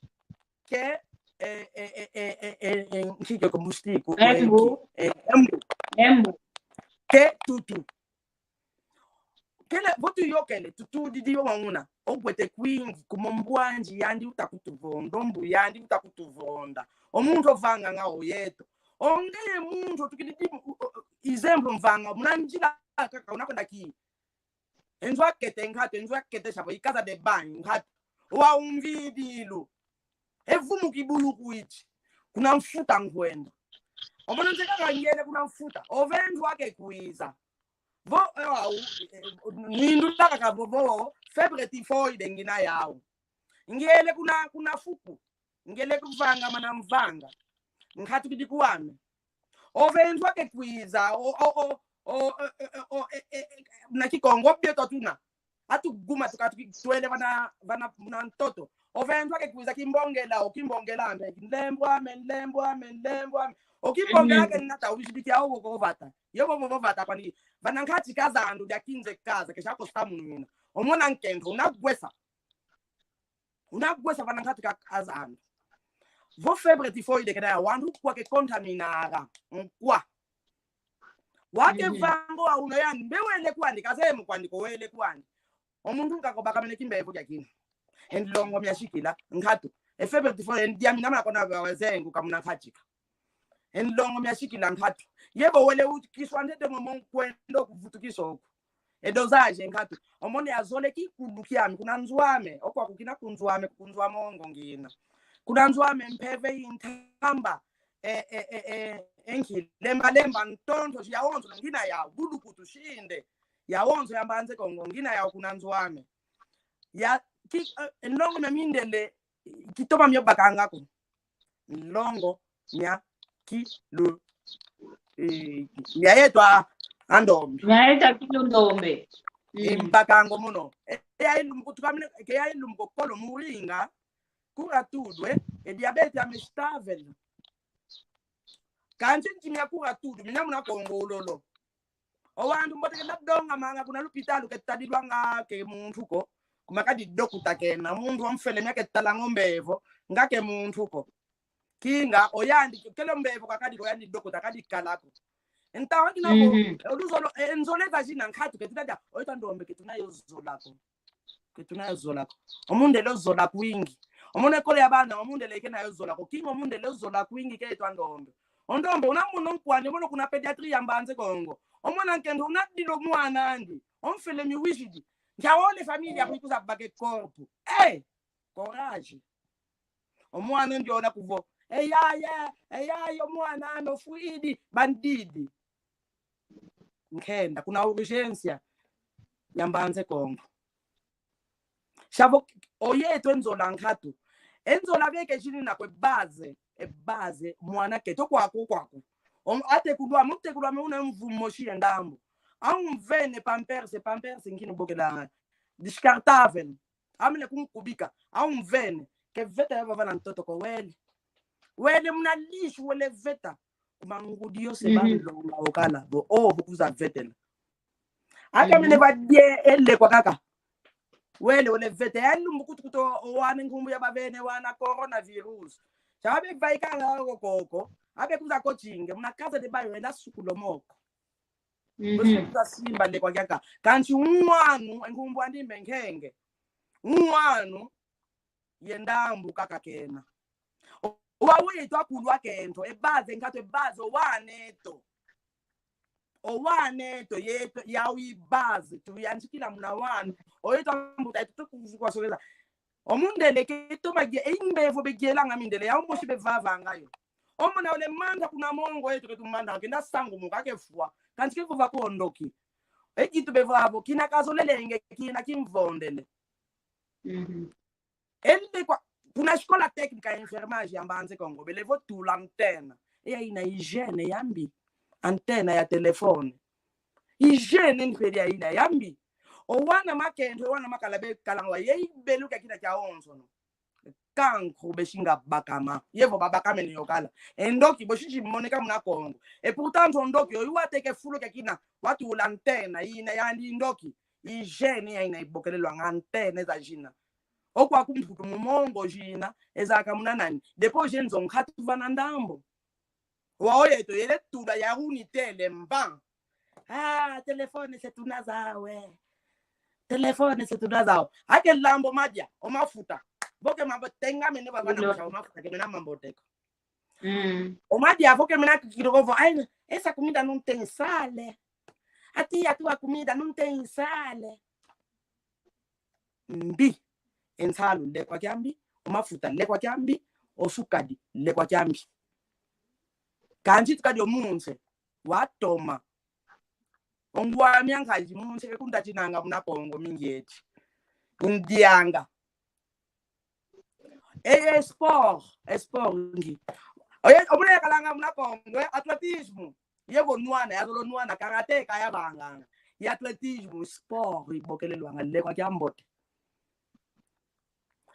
ke, eh, eh, nkike ko mustiku, eh, embu. Ki-, eh, embu. Embu. Ke tutu. Kele, vo tuyokele, tutu didi yo wanguna. Ogwete kwingi, kuma mbwanji yandi uta kutuvonda, mbu yandi uta kutuvonda. O muntu ovanganga oyeto. Ongeye muntu otukidi di, u-, u-, u-, izemplu mvanga, muna njila kaka, unakwenda ki. Enzo akete nkatu, enzo akete sabo, i casa de banho nkatu. Wa umvidilu. Evumu kibulu kuichi. Kuna mfuta nkwenda. Omono nze kaka ngele kuna mfuta. Ove enzo ake kwiza. Vo, eh, wa u-, eh, nindu laka ka vo, vo, fièvre typhoïde ngina yau. Ngele kuna, kuna fuku. Ngele kuvanga mana mvanga. Nkatu kidi kuwame. Ove enzo ake kwiza, o, o, o, o, e, e, e, o, e, e, e, na Kikongo bieto tuna. Atu guma tuka tuki-, twele vana, vana, na ntoto. Ove enzo ake kwiza kimbongela, o kimbongela ame, nlembo ame, nlembo ame, nlembo ame. O kimbongela ake nata, ujibikia o ko vata. Yo bo bo vata kwani. Vana nkati ka zandu dia kinze kaza, kesha kosta munwina. Omona nkento, unagwesa. Unagwesa vana nkati ka, ka zandu. Vo fièvre typhoïde kena ya wandu kwa ke contaminara. Nkwa. Wake vango wa una yani, mbe wele kwandi, kazemu kwandi ko wele kwandi. O muntu nkako bakamene kimbevo kia kina. E nlongo miasikila, nkatu. E fièvre typhoïde, e ndia mina muna kona wa zengu kamuna nkachika. E nlongo miasikila nkatu. Yebo wele utikiswa ntete mo nkwendo kuvutukisa oku. E dosage nkatu. Omone azole kikulu kiame, kuna nzo ame, okwa kukina ku nzo ame, ku nzo ame ongo ngina. Kuna nzo ame mpeve intamba, e, e, e, e, enki, lemba, lemba, ntonto, ya onzo, ngina ya, bulukutu, shinde. Ya onzo, ya mbanze Kongo, ngina ya kuna nzo ame. Ya, ki, e, nlongo mia mindele, kitoma mio bakanga ko. Nlongo mia kilu, eh, mia yeto a ndombe. Mia yeto a kilu ndombe. Mm. Mbakango mono. E, e, ya ilumbu kutukamine, ke ya ilumbu kokolo muringa, kura tudwe, e diabete ame stavel. Kanti nti mia kura tudu, mina muna Kongo ulolo. O wantu mbote kena donga manga kuna lupitalu ketadilwanga ke muntu ko. Kuma kadi dokuta kena, muntu omfele mia ketalanga o mbevo, nga ke muntu ko. Kinga, oyandi, kele mbevo kakadi ko yandi dokuta kadi kalako. Nta wadi na ko, mhm, oluzolo, e, nzoleza zina nkatu ketuna dia, oita ndombe ketuna yo zolako. Ketuna yo zola ko. O mundele ozola kwingi. Omone kole ya bana, o mundele kena yo zola ko. Kinga o mundele ozola kwingi ke etwa ndombe. O ndombe, una mono nkwandi, mono kuna pédiatrie ya Mbanza Kongo. Omona nkento, una dilo mwana andi. Omfele miwizidi. Nkia ole famille ya kuikuza bake corpo. Eh! Courage. Omwana ndiona kuvo. Eyaye, eyaye, omwana ano fwidi, bandidi. Nkenda, kuna urgência ya Mbanza Kongo. Shavo, oyeto e nzola nkatu. E nzola veke jini na kwe base, e base, mwana keto kwaku, kwaku. Om-, ate kudwa, mute kudwa me una mvu moshi ya ndambu. Au mvene pampers, pampers nkini bokela descartável. Amene kunkubika, au mvene. Ke veta ya vava na ntoto ko wele. Wele muna lishu wele veta. Kuma ngudi yose ba longa okala. Vo, oh, vo kuza vetela. Aka mene va die ele kwa kaka. Wele, wele vete. Elu mbukutu kuto wane nkumbu ya bavene wana coronavirus. Chabe vaikanga oko koko. Abe kuza kochinge. Muna casa de banho ena sukulo moko. Bosi kuza simba le kwa kiaka. Kansi unwanu, nkumbu andi mengenge. Unwanu, ye ndambu kaka kena. Owa weto akulwa kento, e base nkatu e base, owaneto. Owaneto, yeto, yawi base, tuyanjikila muna wanu. Oyeto ambuta, yeto tukuzukwa sogeza. Omundele ke toma ge, e imbevo begelanga mindele, ya omosi bevavanga yo. Omona ole manda kuna mongo yeto ke tumanda, kenda sangu muka ke fwa. Kansi ke vova kondoki. E kitu bevavo, kina kazolelenge, kina kimvondele. Ele kwa, kuna escola técnica ya enfermagem ya Mbanza Kongo, bele vo tula antena. E aina hygiène ya mbi. Antena ya telefone. Hygiène mpeli aina ya mbi. Owana makento, owana makala bekalanga wa, ye ibeluka kina kia onsono. Cancro besinga bakama. Yevo babakamene yokala. E ndoki bosi zimoneka muna Kongo. E pourtant ndoki, oyu wateke fulu kia kina, watula antena, ina yandi ndoki. Hygiène ya ina ibokelelwanga antena eza zina. Okwa kumputu mu mongo zina, ezaka muna nani. Depois zenzo nkatu vana ndambu. Wa oyeto yele tula ya unité le mba. Ah, telefone se tuna zawe. Telefone se tuna zawe. Ake lambo madia, o mafuta. Vo ke mambo tenga mene baba na kusha o mafuta ke mena mambo teko. O madia vo ke mena kikiro kovo. Ai, essa comida não tem sal. Ati, a tua comida não tem sal. Mbi. E nsalu lekwa kiambi, o mafuta lekwa kiambi, o sukadi lekwa kiambi. Kansi tukadi o munse, watoma. O ngwami a nkazi munse ke kuntatinanga muna Kongo mingi eti. Kundianga. E, e sport, e sport ngi. Oye, omuna yakalanga muna Kongo, e athlétisme. Yevo nwana, yazolo nwana, karaté kayavanganga. Ye athlétisme, sport, ibokelelwanga, lekwa kiambote.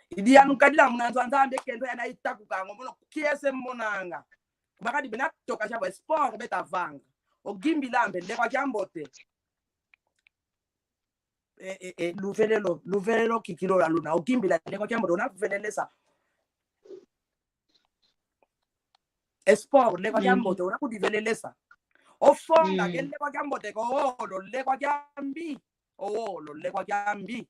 Idi yanu kadila muna nzo a Nzambi, kento yana itakukanga, mono kiese monanga. Kuma kadi bena toka shavo, sport beta vanga. Ogimbila mpe, lekwa kiambote. E, e, e, luvelelo, luvelelo kikilo lwa luna. Ogimbila lekwa kiambote, una velelesa. E sport, lekwa kiambote, una kudivelelesa. Ofonga, ke lekwa kiambote, ko olo, lekwa kiambi. O olo, lekwa kiambi.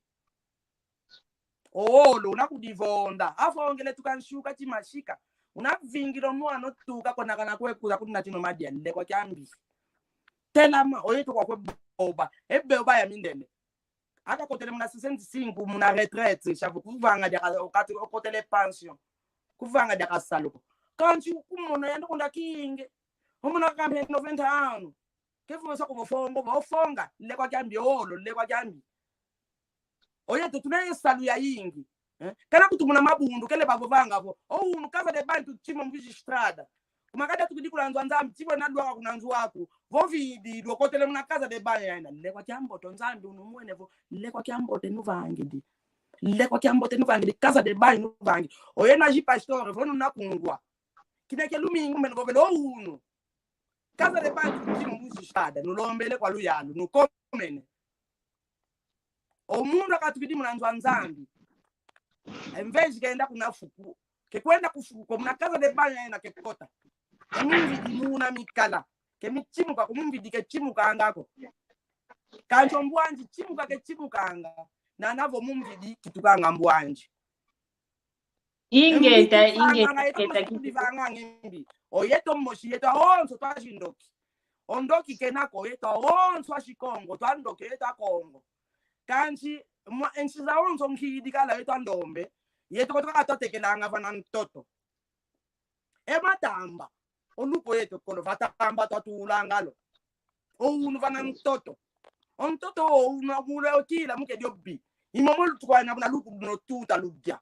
O olo, una kudivonda. Afongele tuka nsuka timashika. Una vingila o mwana tuka konakana kwe kuza kunatino madia, lekwa kiambi. Telama, oyeto kwa kwe boba. E boba ya mindele. Aka kotele muna sesenta e sinku, muna retraite, shavo kuvanga diaka, okati, okotele pension. Kuvanga diaka salu ko. Kansi kumona yandi kunda kinge. Omona kampe noventa ano. Kefu masa kubo fongo, bo fonga, lekwa kiambi, olo, lekwa kiambi. Oyeto tuna ye salu yayingi. Eh? Kana kutu muna mabundu, kele bavovanga vo. O unu casa de banho timo mviji estrada. Kuma kada tukidi kula nzo a Nzambi, tivo na lwaka kuna nzo aku. Vo vidi, lwokotele muna casa de banho yaina. Lekwa kiambote Nzambi, unu mwene vo. Lekwa kiambote nuvangidi. Lekwa kiambote nuvangidi. Casa de banho nuvangidi. Oye na ji pastor, vo nuna kungwa. Kina ke lumingu mene govele o unu. Casa de banho timo mviji estrada. Nulombele kwa luyalu, nukomene. O muntu akatukidi muna nzo a Nzambi. Em vez de kenda kuna fuku, ke kwenda ku fuku ko, muna casa de banho yaina ke kota. Ke mumvidi muna mikala. Ke mitimuka ko, mumvidi ke timukanga ko. Kansi o mbwanji timuka ke timukanga. Nana vo mumvidi kitukanga mbwanji. Ingeta, ingeta, ingeta. Oyeto mosi yeto awonso twazi ndoki. O ndoki kena ko yeto awonso azi Kongo, twandoki yeto a Kongo. Kansi, mwa, e nsi zawonso nkidi kala yeto a ndombe, Yeto kotoka katotekelanga vana ntoto. E matamba. O luko yeto kolo vatamba twatulanga lo. O unu vana ntoto. O ntoto o unu amule otila muke diobi. Imomo lutukwana muna luku luno tuta ludia.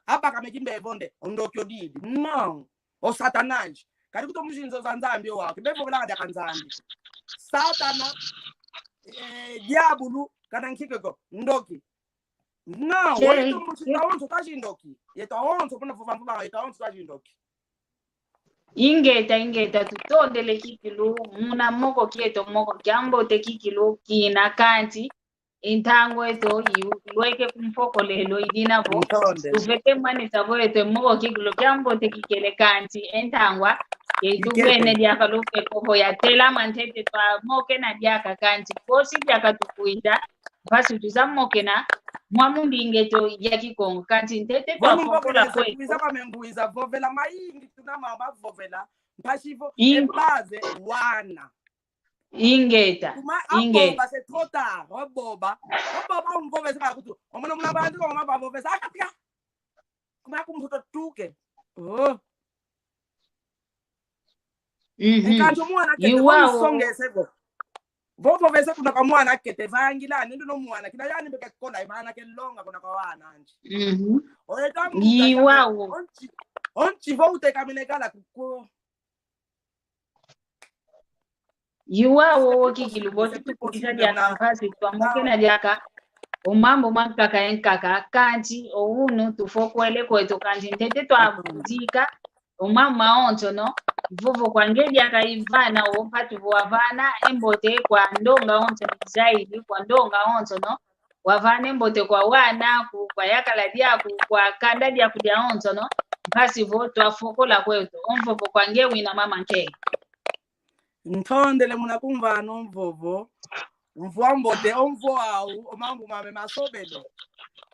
Abaka meki mbevo nde, o ndoki odidi. Não. O Satanás. Kadi kuto muzinzo za Nzambi o waki. Mbevo belanga diaka Nzambi. Satana, eh, diabulu, kana nkikeko, ndoki. Não, yeto musi tawonso twazindoki. Yeto awonso, muna vova mvova, yeto awonso twazindoki. Ingeta, ingeta, tutondele kikilu, muna moko kieto, moko kiambote kikilu, kina kanti, e ntangwa eto, ilweke kumpokolelo, idina vo, tufete mwanisa vo eto, moko kikilu, kiambote kikele kanti, e ntangwa, yetu kwene diaka lufeko vo yatelama ntete twamokena diaka kanti, kosi diaka tukwinda, mpasi tuzamokena, mwa mundinga eto ya Kikongo, kanti ntete twafokola kwetu. Kwiza kwa mengwiza, vovela mayingi, tuna mama vovela, mpasi vo, e base, wana. Ingeta, ingeta. Aboba, c'est trop tard. Aboba. Aboba, umvovesa kakutu. Omono muna bantu, mama bavovesa. Akatika. Kuma kumputo tuke. Oh. Mhm. Enkanto mwana kete, iwa o. Usongese vo. Vovovesa kuna kwa mwana kete, vangila, nendo no mwana. Kina yani mbeke kola, imana ke longa kuna kwa wana anji. Mhm. Oye tamu, iwa o. Onchi, onchi vo utekamene kala kuko. Iwa wowo kikilu bosi tukwisa diaka mpasi twamokena diaka. O mambu mankaka enkaka, kanti o unu tufokwele kweto kanti ntete twabuzika. O mambu mawonsono, vovo kwa nge diaka ivana o mpatu vo wavana, e mbote kwa ndonga onsono zaidi, kwa ndonga onsono, wavane mbote kwa wana aku, kwa yakala diaku, kwa kanda diaku diawonsono, mpasi vo twafokola kweto, o mvovo kwa nge wina mama nke. Ntondele muna kumvana o mvovo, mvua mbote, o mvovo au, o mambu mame masobele.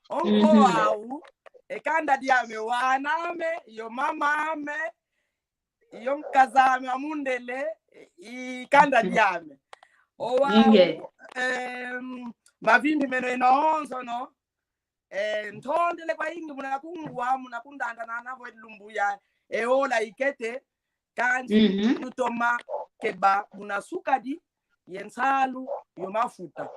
O mvovo au, e kanda diame, wana ame, yo mama ame, yo nkaz'ame amundele, i kanda diame. Owau, em, mavimpi meno ena onsono. Eh, ntondele kwayingi muna kungwa, muna kundandana navo e lumbu ya, e ola ikete, kansi tutoma keba muna sukadi, ye nsalu, yo mafuta.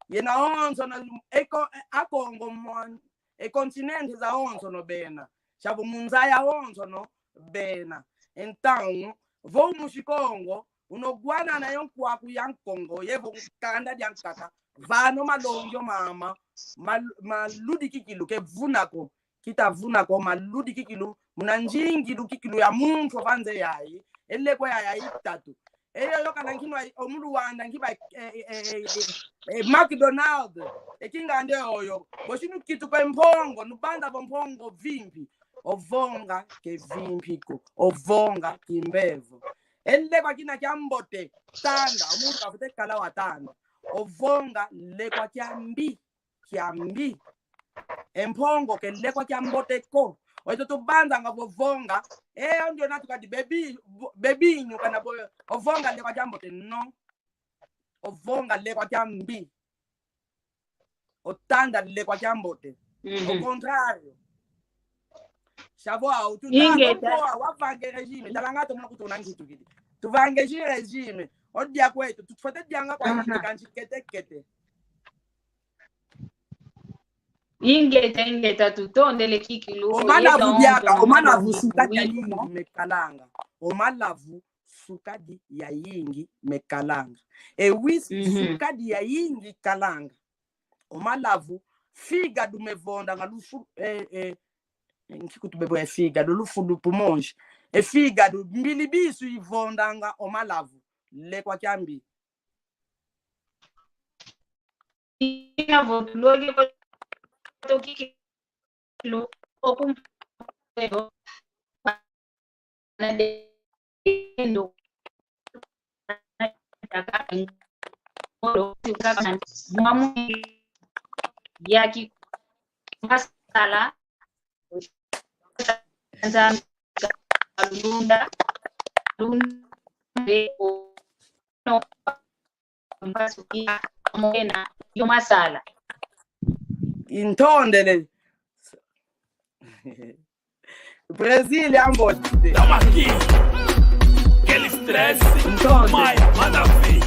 Yena onsono, eko, Akongo mon-, e continente zawonsono bena. Sia vo mu nza yawonsono bena. Então, vo umusi Kongo, uno gwanana yo nkwaku ya Nkongo, ye vo kanda diankaka, vana o malongi o mama, mal-, maludi kikilu, ke vuna ko, kita vuna ko, maludi kikilu, muna nzingilu kikilu ya muntu ova nze yayi, e lekwa yayi itatu. Eyo yo kana nkinwa o mu Luanda nkiba, eh, eh, eh, eh, eh, McDonald, e kingande oyo. Bosi nukituka e mpongo, nubanza vo mpongo vimpi. Ovonga ke vimpi ko, ovonga kimbevo. E lekwa kina kiambote, tanda, o muntu kafute kala watanda. Ovonga lekwa kiambi. Kiambi. E mpongo ke lekwa kiambote ko. Oito tubanzanga vo vonga. E, ondio na tukadi bebi, bo-, bebinyu kana vo, ovonga lekwa kiambote, no. Ovonga lekwa kiambi. Otanda lekwa kiambote. Ao contrário. Sia vo au, tutanga, ingeta. Vo au, wavange régime. Talanga to muna kutuna nkitu kidi. Tuvange régime. Odia kwetu, tufwete dianga kwayingi kansi kete kete. Ingeta, ingeta, tutondele kikilu. O malavu diaka, o malavu sukadi ya yingi mekalanga. O malavu sukadi ya yingi mekalanga. E whisky sukadi ya yingi kalanga. O malavu, fígado mevondanga lufu, eh, eh, nki kutu bebo e fígado, lufu, lu pulmões. E fígado, mbili bisu ivondanga o malavu. Lekwa kiambi. Ina vo tuloge kwa toki kilo okum na dendo. Mwamu yaki masala. Nzambi kalunda, kalunda, no, mpasuki, amwena, yo masala. Intondele. Brasil, ambote. Tamo aqui. Aquele stress. Então, mai, manda ver.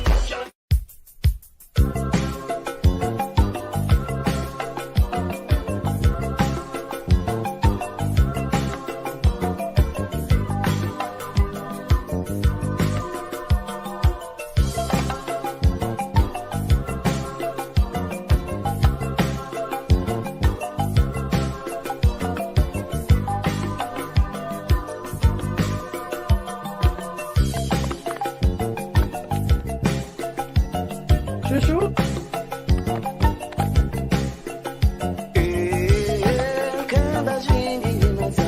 Chuchu. Eh, kenda jingi nginaza.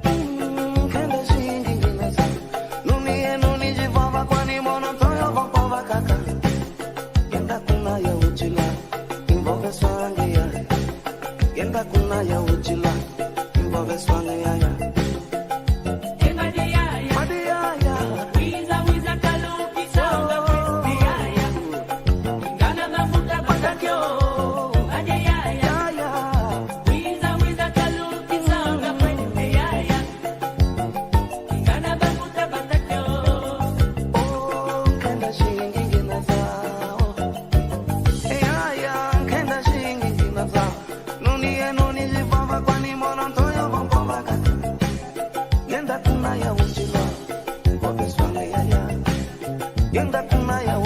Mm, kenda jingi nginaza. Nuni e nuni jivava kwani mono toyo vovova kaka. Kenda kuna ya uchila. Invoke swange ya. Kenda kuna ya uchila. Invoke swange ya ya. Nuni e nuni jivava kwani mono toyo vovova kaka. Yenda kuna ya uchila. Invoke swange ya ya. Yenda kuna ya